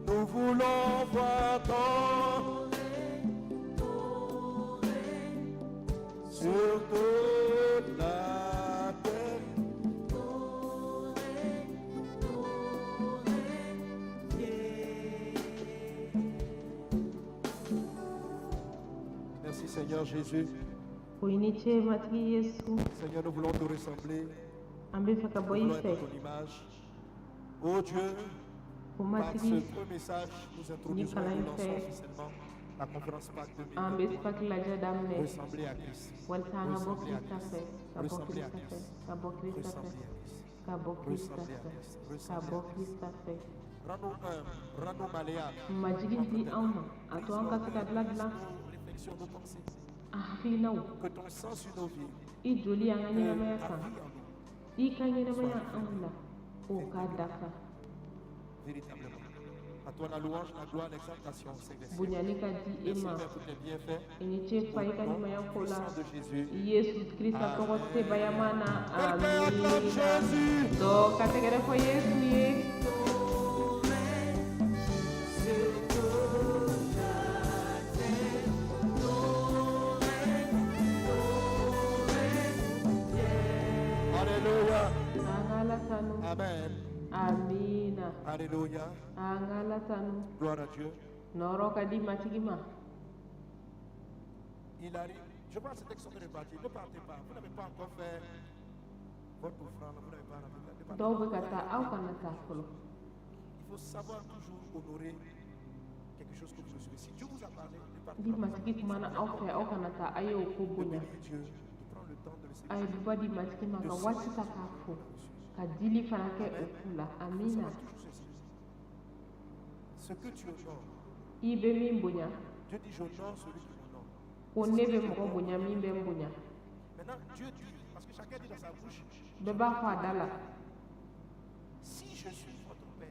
Nous voulons voir ton sur toute la terre. Merci Seigneur Jésus. O i ni ce, Matigi Yesu. Seigneur, nous voulons te ressembler. An bɛ fɛ ka Nous bɔ i voulons être fɛ. à ton image. Oh Dieu, O par ce Matigi, peu message, nous introduisons kalan et in nous lançons fɛ, officiellement la conférence Pâques an bɛ 2023. Pâques lajɛ daminɛ. Ressembler à Christ. Walasa an ka bɔ Ressembler à Krista Christ. fɛ, ka bɔ Ressembler à Krista fɛ, Christ. ka bɔ Krista fɛ. Ressembler à Christ. Ka bɔ Krista Ressembler à fɛ, Christ. ka Ressembler bɔ à Christ. Krista fɛ. Rends-nous humbles, rends-nous malléables. Majigin di anw ma, a to an ka se ka dilan dilan Nos réflexions, nos pensées. an hakilinaw. Que ton sang sur nos vies, I joli an ka ɲɛnamaya que ta kan, vie en nous, i ka ɲɛnamaya anw la, o k'a dafa. Véritablement. À toi la louange, la gloire, l'exaltation, Seigneur. Bonyali ka di e Merci ma. Père pour tes bienfaits. I ni ce Fa i ka Au nom ɲumanya ko la. puissant de Jésus. Yesu Krista tɔgɔ sebayama na. Quelqu'un acclame Amina. Jésus. Dɔ ka tɛgɛrɛ fɔ Yesu ye. Alléluia. An ka Ala tanu. Amen. Amina. Alléluia. An ka Ala tanu. Gloire à Dieu. Nɔrɔ ka di Matigi ma. Il arrive. Je vois ce texte de repartir. Ne partez pas. Vous n'avez pas encore fait votre offrande. Vous n'avez pas ramené. Ne partez Dɔw pas. bɛ ka taa, aw kana taa fɔlɔ. Il faut savoir toujours honorer quelque chose que vous recevez. Si Dieu vous a parlé, ne partez Ni pas. Matigi kumana aw fɛ, aw kana taa, a ye o ko De bonya. bénir Dieu, de prendre le temps de le A ye célébrer. duba di Matigi ma, ka waati ta k'a fo, ka dili fana kɛ o ko la. Amina. Toujours ceci. Ce que tu honores, I bɛ min bonya, Dieu dit: j'honore celui qui m'honore. ko ne bɛ mɔgɔ bonya min bɛ n bonya. Maintenant, Dieu dit, parce que chacun dit dans sa bouche, Bɛɛ b'a fɔ a da la si je suis votre père.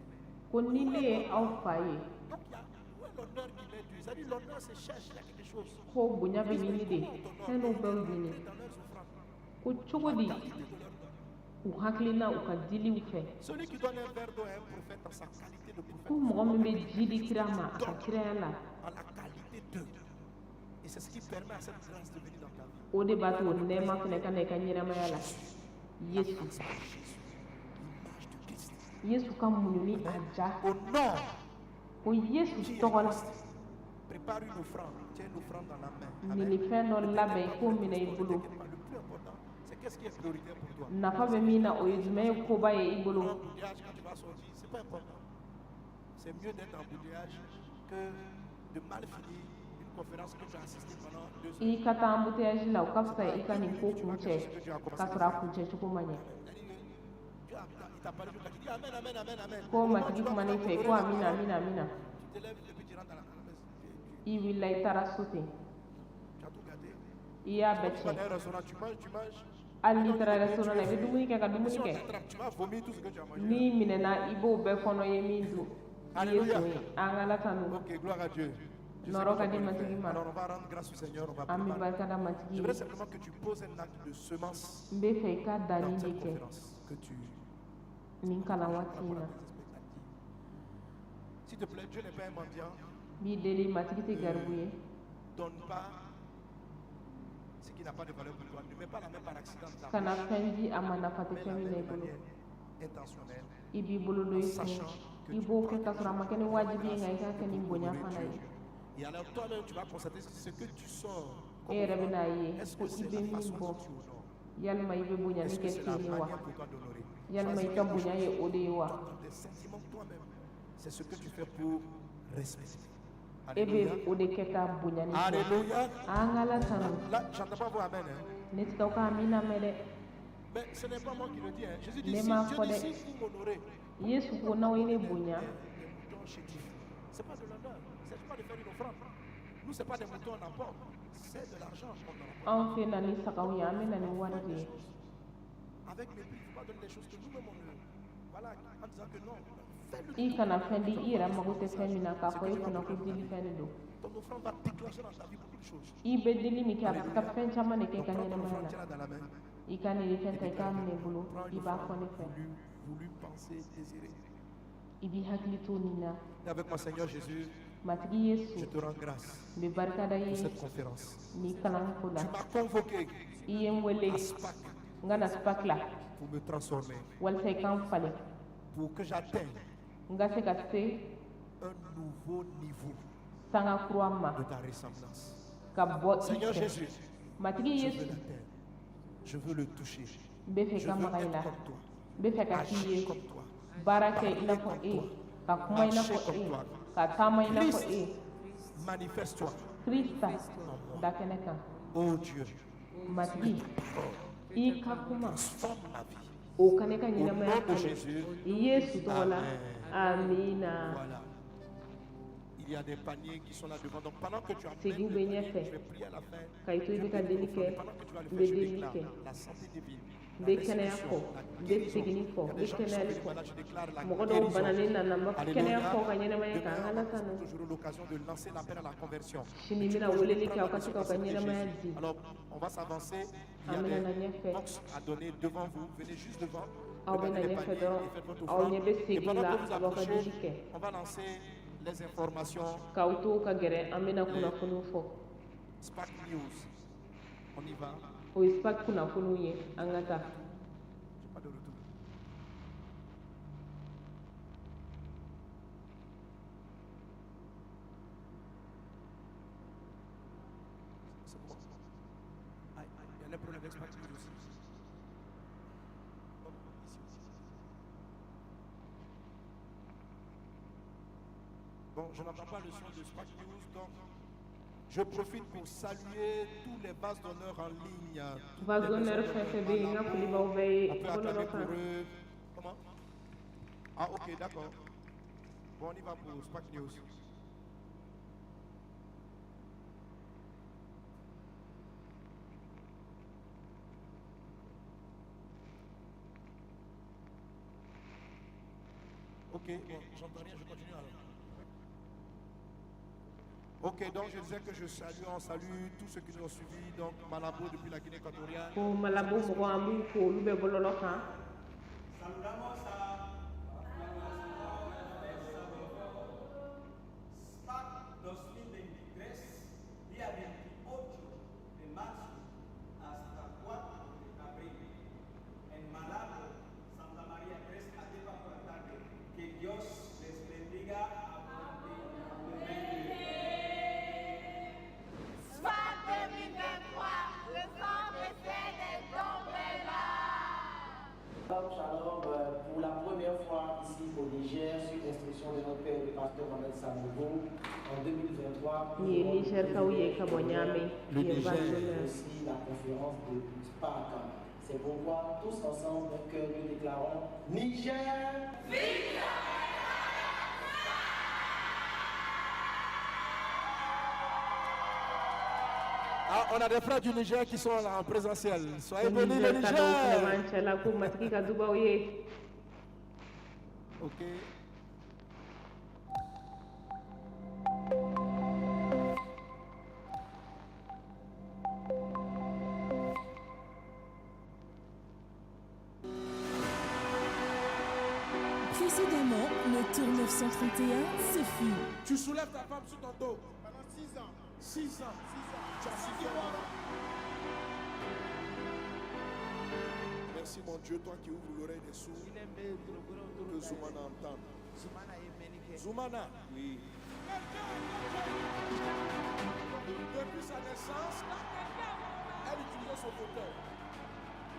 ko ni ne ye aw fa ye. Donc, il y a, où est l'honneur qui m'est dû? C'est-à-dire, l'honneur se cherche, il y a quelque chose. Ko bonya bɛ ɲini de, fɛn dɔw bɛ ɲini. Dans leurs offrandes, Ko cogo di u hakilina u ka diliw fɛ? celui qui donne un verre d'eau à un prophète en sa qualité de prophète, Ko mɔgɔ min bɛ ji di kira ma a ka kiraya la, en la qualité d'eux. Et c'est ce qui permet à cette grâce de venir dans ta vie. o de b'a to o nɛɛma fana ka na i ka ɲɛnamaya la. Yesu. Jésus, l'image du Christ. Yesu ka muɲu ni a ja. Au nom Ko Yesu qui est tɔgɔ la. Christ, prépare une offrande. Tiens une offrande dans la main. Amen. Nilifɛn dɔ labɛn i k'o minɛ i Ne bolo. t'inquiète pas, le plus important, c'est qu'est-ce qui est prioritaire pour toi. Nafa bɛ min na, o ye jumɛn ye koba ye i bolo? Embouteillage, quand tu vas sortir, c'est pas important. C'est mieux d'être en embouteillage que de mal finir une conférence que tu as assisté pendant 2 heures. I ka taa embouteillage la, o ka fisa i ka nin ko kuncɛ k'a sɔrɔ a kuncɛ cogo ma ɲɛ. C'est-à-dire que Dieu il t'a parlé, tu dis Amen, Amen, Amen, Amen. Ko Matigi kumana i fɛ, ko amina, amina, amina. Tu te lèves et puis tu rentres dans la maison. I wulila, i taara so ten. Tu as tout gâté. I y'a bɛɛ Tu vas tiɲɛ. dans un restaurant, tu manges, tu manges. Hali n'i taara restaurant na, i bɛ dumuni kɛ ka dumuni Si on kɛ. t'attrape, tu vas vomir tout ce que tu as mangé. N'i minɛna, i b'o bɛɛ kɔnɔ ye min dun. I ye son ye. An ka Ala tanu. Ok, gloire à Dieu. Je sais Nɔrɔ que ka tu di vas le Matigi faire. ma. Alors on va rendre grâce au Seigneur, on va An bɛ préparer. barika da Matigi Je ye. voudrais simplement que tu poses un acte de semence N bɛ fɛ i ka dans danni de cette kɛ conférence. Que tu nin kalan waati in na. S'il te plaît, Dieu n'est pas un mendiant. N b'i deli, Matigi tɛ garibu ye. Donne pas ce qui n'a pas de valeur pour toi. Ne mets pas la main par accident dans ta Kana poche. fɛn di a ma nafa tɛ Mets la fɛn min main na i de bolo. manière intentionnelle, I b'i bolo don i kun, i b'o kɛ k'a sɔrɔ a ma kɛ ni wajibi ye, nka i k'a kɛ ni pour bonya honorer fana ye. Dieu. Et alors toi-même, tu vas constater ce que tu sors E yɛrɛ bɛn'a ye Est-ce ko que i c'est bɛ la min façon bɔ, dont tu honores? yalima i bɛ bonyani Est-ce que kɛ c'est la ten de wa? manière pour toi d'honorer? Yalima Choisis i ka quelque bonya ye chose. o de ye wa? Dans tes sentiments toi-même, c'est ce que tu fais pour respecter. E Alléluia. bɛ o de kɛ ka bonyani kɛ. Alléluia. An ka Ala tanu. Là, j'entends pas vos amen. Hein. Ne tɛ k'aw ka amina mɛn dɛ. Mais ce n'est pas moi qui le dis. Hein. Jésus dit, Ne si, m'a Dieu fɔ dit, dɛ. si vous m'honorez, Yesu ko n'aw ye ne bonya, des moutons chétifs, c'est pas de l'honneur. Il ne s'agit pas de faire une offrande. Nous, c'est pas des moutons qu'on apporte, c'est de l'argent qu'on apporte. Anw tɛ na ni sagaw ye, an bɛ na ni wari de ye. Avec mépris, il ne faut pas donner des choses que nous-mêmes on ne. Voilà, en disant que non. Fais-le. I kana fɛn di i yɛrɛ mago tɛ fɛn min na k'a fɔ i kunna ko dili fɛn de don. Ton offrande va déclencher dans ta vie beaucoup de choses. I bɛ dili min kɛ, a bɛ se ka fɛn caman de kɛ i Donc ka prends ton ɲɛnamaya offrande, la. tiens-la dans la main. I ka nilifɛn ta, i k'a minɛ i bolo, Prends i une b'a offrande fɔ ne fɛ. voulu, voulu, penser, désirer. I b'i hakili to nin na. Et avec moi, Seigneur Jésus, Matigi Yesu, je te rends grâce n bɛ barika da i pour ye cette conférence. nin kalan ko la. Tu m'as convoqué I ye n wele à SPAC n ka na SPAC la pour me transformer, walisa i ka n falen, pour que j'atteigne n ka se ka se un nouveau niveau sanga kura ma de ta ressemblance. ka bɔ i Seigneur fɛ. Jésus, Matigi je Yesu, veux l'atteindre. Je veux le toucher. n bɛ fɛ Je ka veux maga i être la, comme toi, n bɛ fɛ ka k'i agir ye, comme toi, baara kɛ i n'a fɔ e, ka kuma i n'a fɔ e, ka taama i n'a fɔ e. Manifeste-toi. Krista da kɛnɛ kan. Oh Dieu, Matigi, i ka kuma transforme ma vie. O ka ne ka Au ɲɛnamaya nom de falen. Jésus. Yesu tɔgɔ la. Amen. Amina. Voilà. Il y a des paniers qui sont là devant. Donc pendant que tu amènes Segiw le bɛ panier, ɲɛfɛ. je vais prier à la fin. Ka i to i Je bɛ ka vais deli prier kɛ, pendant que tu vas le n faire, bɛ je delili déclare kɛ. la santé divine, N la bɛ kɛnɛya restitution, fɔ, la n bɛ guérison. seginni Il fɔ, y a n des bɛ gens qui sont kɛnɛyali venus fɔ. malades, je déclare la Mɔgɔ dɔw guérison. bananen nana, n b'a fɔ kɛnɛya Alléluia. fɔ ka ɲɛnamaya kan. Demain, An ka on Ala aura tanu. toujours l'occasion de lancer l'appel à la conversion. Sini Mais n tu bɛna peux aujourd'hui weleli kɛ prendre aw la ka se décision k'aw ka d'accepter ɲɛnamaya Jésus. di. Alors, on va s'avancer. Il y a An bɛna na des ɲɛfɛ. box à donner devant vous. Venez juste devant. Aw bɛ na Regardez les ɲɛfɛ paniers dɔrɔn, et faites votre aw offrande. ɲɛ bɛ Et segin pendant la, que vous aw b'aw ka approchez, dili kɛ. on va lancer les informations. K'aw to ka gɛrɛ, an bɛna Les kunnafoniw fɔ. Spark News. On y va. O ye Spark kunnafoniw ye, an ka taa. J'ai pas de retour. C'est bon. Ah, il y a des problèmes avec Spark News aussi. Bon, ici aussi. Bon, je n'entends pas le son de Spark News, donc je profite pour saluer tous les bases d'honneur en ligne, toutes Base les d'honneur personnes fɛn de fɛn bɛ yen, n ka foli Malabo. b'aw bɛɛ ye On peut bɔlɔlɔ acclamer kan. pour eux. Comment? Ah, ok, d'accord. Bon, on y va pour Spark News. Ok, bon, j'entends rien, je continue alors. Ok, donc je disais que je salue, on salue tous ceux qui nous ont suivis, donc Malabo depuis la Guinée équatoriale. Ko Malabo mɔgɔ, an b'u fo, olu bɛ bɔlɔlɔ kan. Saludamos a SPAC 2023, día 28 de marzo hasta 4 de abril, en Malabo, Santa María 3 Atepa por la tarde. Que Dios les bendiga abundantemente. SPAC 2023, le centre est tombé là. Shalom, shalom, pour la première fois ici au Niger, sur instruction de notre père, le pasteur Mohamed Sanogo, en 2023, Nin nous ye aurons le Nizɛrikaw ye privilège ka bɔ d'ouvrir Ɲame, Le nin ye base Niger. d'honneur. aussi la conférence de SPAC. C'est pourquoi tous ensemble, d'un cœur, nous déclarons Niger! Ah, on a des frères du Niger qui sont là en présentiel. Soyez Ko bénis, le Nizɛrika dɔw fana Niger. b'an cɛla, ko Matigi ka dubaw ye. Ok. Précédemment, le Tour 931, ce fut Tu soulèves ta femme sur ton dos. Pendant 6 ans. 6 ans. 6 ans. Tu as 6 ans. Merci mon Dieu, toi qui ouvres l'oreille des sourds, que Zoumana entende. Zoumana, oui. Depuis sa naissance, elle utilisait son fauteuil.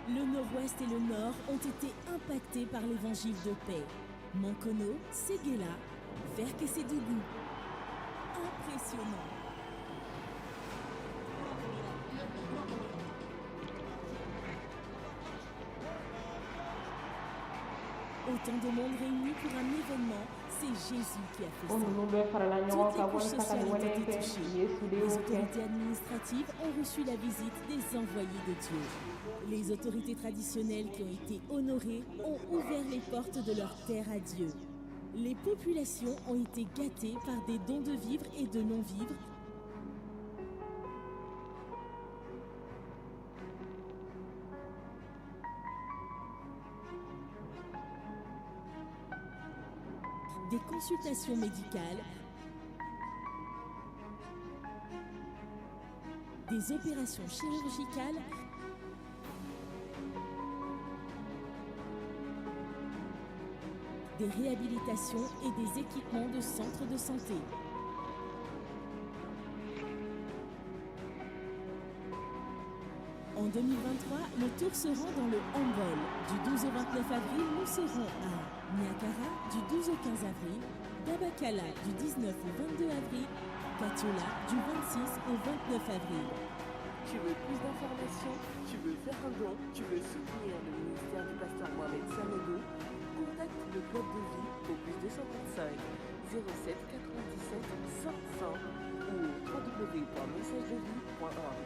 Le Nord-Ouest et le Nord ont été impactés par l'évangile de paix. Mankono, Séguéla, Ferkessédougou. Impressionnant. Autant de monde réuni pour un événement, c'est Jésus qui a fait Ko ça. ninnu bɛɛ farala ɲɔgɔn Toutes les kan couches walasa ka sociales nin ont wale in été kɛ. touchées. Yesu de Les y'o kɛ. autorités administratives ont reçu la visite des envoyés de Dieu. Les autorités traditionnelles qui ont été honorées ont ouvert les portes de leur terre à Dieu. Les populations ont été gâtées par des dons de vivres et de non-vivres. Des consultations médicales, des opérations chirurgicales, des réhabilitations et des équipements de centres de santé. En 2023, le tour se rend dans le Hambol. Du 12 au 29 avril, nous serons à Niakara du 12 au 15 avril, Dabakala du 19 au 22 avril, Katiola du 26 au 29 avril. Tu veux plus d'informations? Tu veux faire un don? Tu veux soutenir le ministère du pasteur Mohamed Sanogo? Contacte le Club de Vie au plus 235 07 97 100 100 ou au www.messagedevie.org.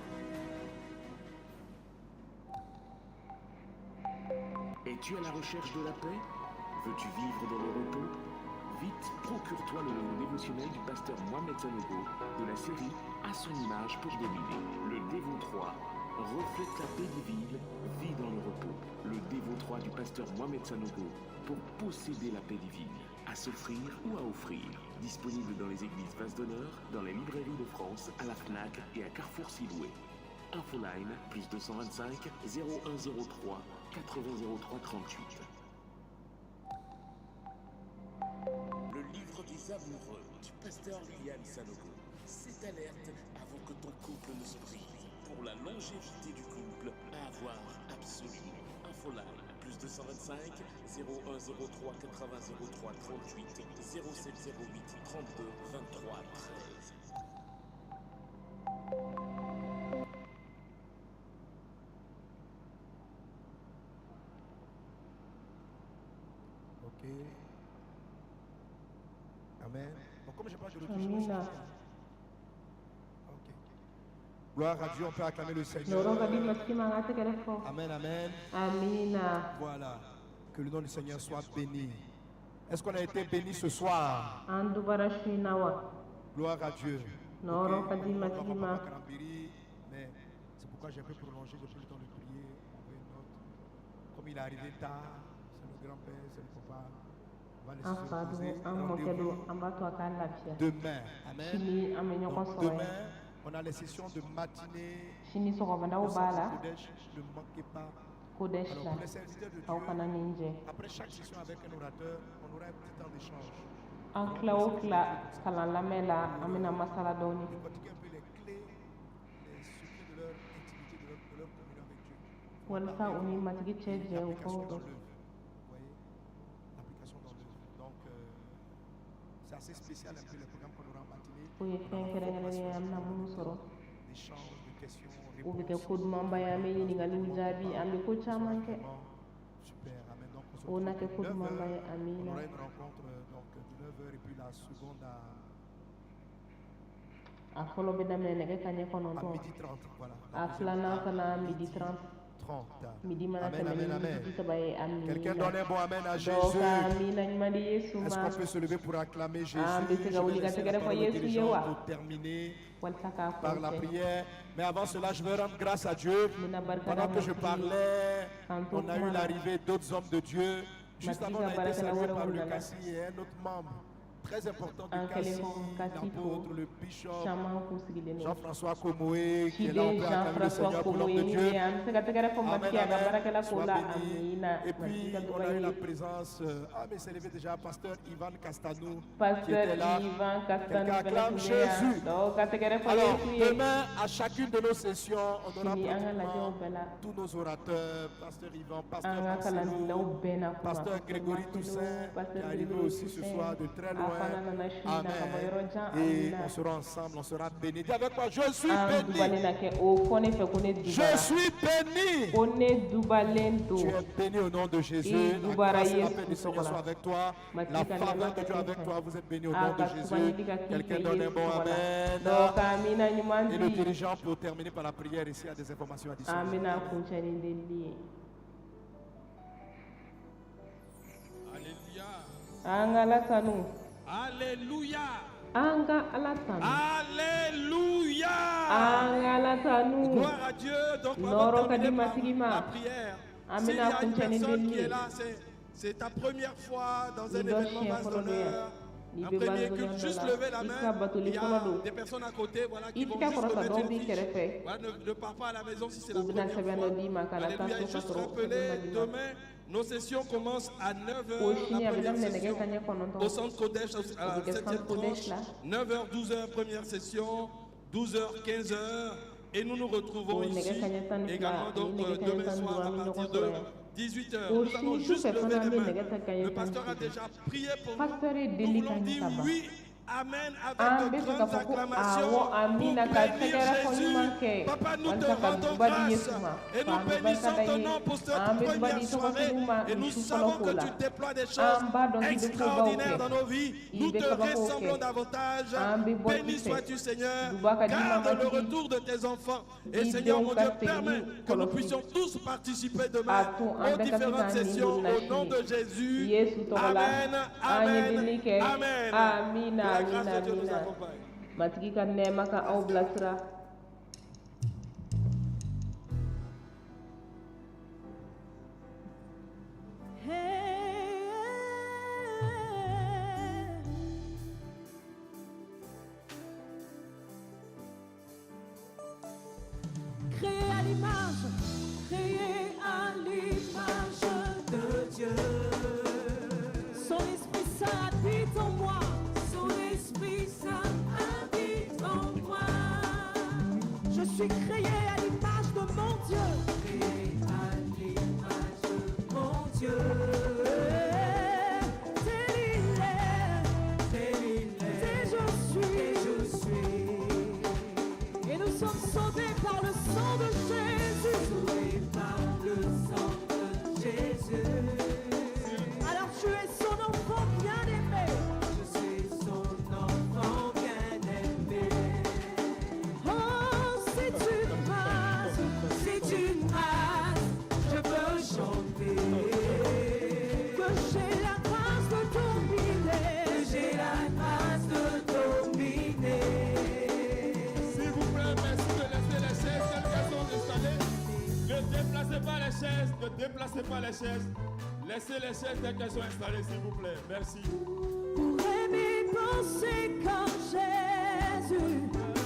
Es-tu à la recherche de la paix? Veux-tu vivre dans le repos? Vite, procure-toi le nouveau dévotionnel du pasteur Mohamed Sanogo de la série À son image pour dominer. Le Dévo 3 reflète la paix divine, vit dans le repos. Le Dévo 3 du pasteur Mohamed Sanogo pour posséder la paix divine, à s'offrir ou à offrir. Disponible dans les églises Vase d'Honneur, dans les librairies de France, à la FNAC et à Carrefour Siloué. Infoline plus 225 0103 80 03 38. Le livre des amoureux du pasteur Liliane Sanogo. Cette alerte avant que ton couple ne se brise. Pour la longévité du couple, à avoir absolument. Infoline plus 225 0103 80 03 38 07 08 32 23 13. Ok. Amen. Bon, comme je parle de retour, je Amina. Ok. Gloire à Dieu, on peut acclamer le Seigneur. Nɔrɔ ka di Matigi ma, an ka tɛgɛrɛ fɔ. Amen, amen. Amina. Voilà. Que le nom du Seigneur soit béni. Est-ce qu'on a été béni ce soir? An dubara su in na wa? Gloire à Dieu. Nɔrɔ Ok. ka di On va Matigi ma. pas Karambiri, mais c'est pourquoi j'ai un peu prolongé, j'ai pris le temps de prier, envoyer une note. Comme il est arrivé tard, c'est le grand-père, c'est le papa. On va laisser An se fa don, reposer. an mɔkɛ don, Rendez-vous an b'a to a k'a lafiya. demain. Amen. Sini an bɛ ɲɔgɔn Donc, sɔrɔ yen. demain, on a les sessions de matinée Sini sɔgɔmadaw au b'a centre la Kodesh. Ne manquez pas. Kodesh Alors, la. pour les serviteurs de Aw Dieu, kana nin jɛ. après chaque session avec un orateur, on aura un petit temps d'échange. An tila o tila kalan lamɛn la, an bɛna masala dɔɔni. Décortiquer un peu les clés, les secrets de leur intimité, de leur communion avec Dieu. Walasa u ni Matigi cɛ jɛ u L'application k'o dans dɔn. l'œuvre. Vous voyez? L'application dans l'œuvre. Donc, c'est assez spécial un peu le programme qu'on aura en matinée. O ye fɛn kɛrɛnkɛrɛnnen ye an bɛna minnu sɔrɔ. D'échanges, de questions, O bɛ kɛ réponses. ko dumanba ye, an bɛ ɲininkaliw jaabi, an bɛ ko caman kɛ. Vraiment super. Amen. Donc, on se O na retrouve kɛ ko de dumanba 9 ye, heures. On amina. aura une rencontre donc, de 9h et puis la seconde A fɔlɔ bɛ daminɛ nɛgɛ kanɲɛ à 9. midi 30. Voilà. La A deuxième filanan à fana midi 30. 30. Midi mana Amen, tɛmɛ ni amen, amen. miniti 30 ye, Quelqu'un amina. donne un bon amen à Dɔw Jésus. ka amina ɲuman di Yesu Est-ce ma. qu'on peut se lever pour acclamer Jésus? An bɛ se Je ka vais wuli ka laisser la tɛgɛrɛ fɔ parole au Yesu ye dirigeant wa? pour terminer Walasa k'a par la kuncɛ. prière. Mais avant cela, je veux rendre grâce à Dieu. N bɛna barika da Pendant que je Matigi ye. parlais, K'an to on a eu kuma la, l'arrivée d'autres hommes de Dieu. Juste Matigi avant, ka on a été baarakɛla salué wɛrɛw par le nana. Cassi et un autre membre très important An du kɛlen Cassi, kɔ Kasi fo, l'apôtre, le bishop, caman kun sigilen don. Jean-François Komoé, qui est là. On Ciden peut acclamer le Jean-François Seigneur pour l'homme Komoé de min Dieu. bɛ yan, an bɛ se ka tɛgɛrɛ fɔ Amen, Matigi ye a ka amen. baarakɛla ko Sois la, béni. amina. Et Matigi puis, ka on duba a eu la ye. présence, ah, mais c'est levé déjà, pasteur Ivan Castanou, qui Pasteur était là. Ivan Castanou Quelqu'un fana acclame tun bɛ yan. Jésus. Dɔw ka tɛgɛrɛ fɔ Alors, Yesu ye. demain, à chacune de nos sessions, on aura Sini an ka lajɛw pratiquement bɛɛ la, tous nos orateurs, pasteur Ivan, an pasteur ka Marcelo, kalandilaw bɛɛ na kuma. pasteur Pasteur Grégory Marcelo, Toussaint, qui Pasteur est arrivé Grégory aussi ce Toussaint, soir de très a loin. fana nana su in na ka bɔ Amen. yɔrɔ jan, Et amina. on sera ensemble, on sera bénis. Dis avec moi, je suis An béni. dubalen na kɛ, o fɔ ne fɛ ko ne Je dubara. suis béni. Ko ne dubalen don. Tu es béni au nom de Jésus. I La dubara grâce et la Yesu paix du tɔgɔ Seigneur la. soient avec toi. La Matigi ka nɛɛma faveur de ka Dieu k'i avec fɛ. toi. Vous êtes bénis au A nom de ka Jésus. sugandili ka k'i Quelqu'un fɛ donne un Yesu bon tɔgɔ la. Amen. Dɔw ka amina ɲuman Et le di. dirigeant pour terminer par la prière ici a des informations An additionnelles. bɛna kuncɛ ni delili ye. Alléluia. An ka Ala tanu. Alléluia. An ka Ala tanu. Alléluia. An ka Ala tanu. Gloire à Dieu. Donc, on va Nɔrɔ ka di terminer par Matigi la ma. prière. An S'il y bɛna a une kuncɛ ni personne delili qui est ye. là, c'est ta première fois dans Ni un dɔ événement siɲɛ Vase fɔlɔ don yan, d'honneur, n'i un bɛ premier Vase culte, d'honneur dɔ juste la, lever la i ka main. batoli Il y fɔlɔ a don. des personnes à côté, voilà, I qui vont tɛgɛ juste te kɔrɔta, mettre dɔw une b'i fiche. kɛrɛfɛ. Voilà, ne pars pas à la maison si c'est U la bɛna première sɛbɛn fois. dɔ d'i ma ka na taa Alléluia. so Et ka juste sɔrɔ sɛbɛn ma rappeler, d'i ma. demain, nos sessions commencent à 9h, Ko la sini a bɛ première daminɛ nɛgɛ session kanɲɛ au 9. centre Kodesh O à bɛ kɛ centre Kodesh 7h30, la. 9h, 12h, première session, 12h, 15h. Et nous nous retrouvons Ko nɛgɛ ici kanɲɛ 12 également ani donc nɛgɛ kanɲɛ demain 15 soir an à bɛ ɲɔgɔn partir sɔrɔ de yan. 18h. Ko Nous allons sini juste sufɛ lever fana an les bɛ mains. nɛgɛ ta kanɲɛ Le tan ni pasteur a seegin. déjà prié pour nous. Pasteur ye Nous deli voulons k'an ye dire ka ban. oui Amen An avec bɛ de fɛ k'a grandes fɔ ko awɔ, acclamations pour amina, ka bénir tɛgɛrɛ fɔ ɲuman Jésus. kɛ Papa, nous te walisa ka rendons duba di grâce Yesu ma. et Fa, nous an bɛ barika bénissons da ton i ye, nom pour cette an bɛ duba première di i tɔgɔ soirée senu ma et nin nous su fɔlɔ savons ko que la. tu déploies des An choses b'a dɔn k'i bɛ kobaw extraordinaires kɛ, dans nos vies. i Nous bɛ te kabakow ressemblons kɛ. davantage. An bɛ bɔ i Béni fɛ. sois-tu, Seigneur. Duba ka di ma, Garde le Matigi. retour de tes enfants. Et I Seigneur, denw mon ka Dieu, segin permets que nous kɔlɔsi. puissions tous participer A demain to an aux bɛɛ ka se différentes k'an nin sessions don na au nom sini. de Jésus. Yesu tɔgɔ la, Amen, an ye amen, delili kɛ. amen. Amina, Que la grâce amina, de Dieu nous amina. accompagne. Matigi ka nɛɛma ka aw bilasira. Créé à l'image, créé à l'image de Dieu. Son Esprit Saint habite en moi, son Esprit Saint habite en moi. Je suis créé à l'image de mon Dieu. Créé à l'image de mon Dieu. Tel il est, tel il est, tel je suis. Et nous sommes sauvés par le sang de Jésus. Sauvés par le sang de Jésus. Alors tu es son enfant bien-aimé. Je suis son enfant bien-aimé. Oh, c'est une grâce, c'est une grâce. Je peux chanter. Que j'ai la grâce de dominer. Que j'ai la grâce de dominer. S'il vous plaît, merci de laisser les chaises telles qu'elles sont installées. Ne déplacez pas les chaises, ne déplacez pas les chaises. Laissez les chaises telles qu'elles sont installées, s'il vous plaît. Merci. Pour aimer, penser comme Jésus.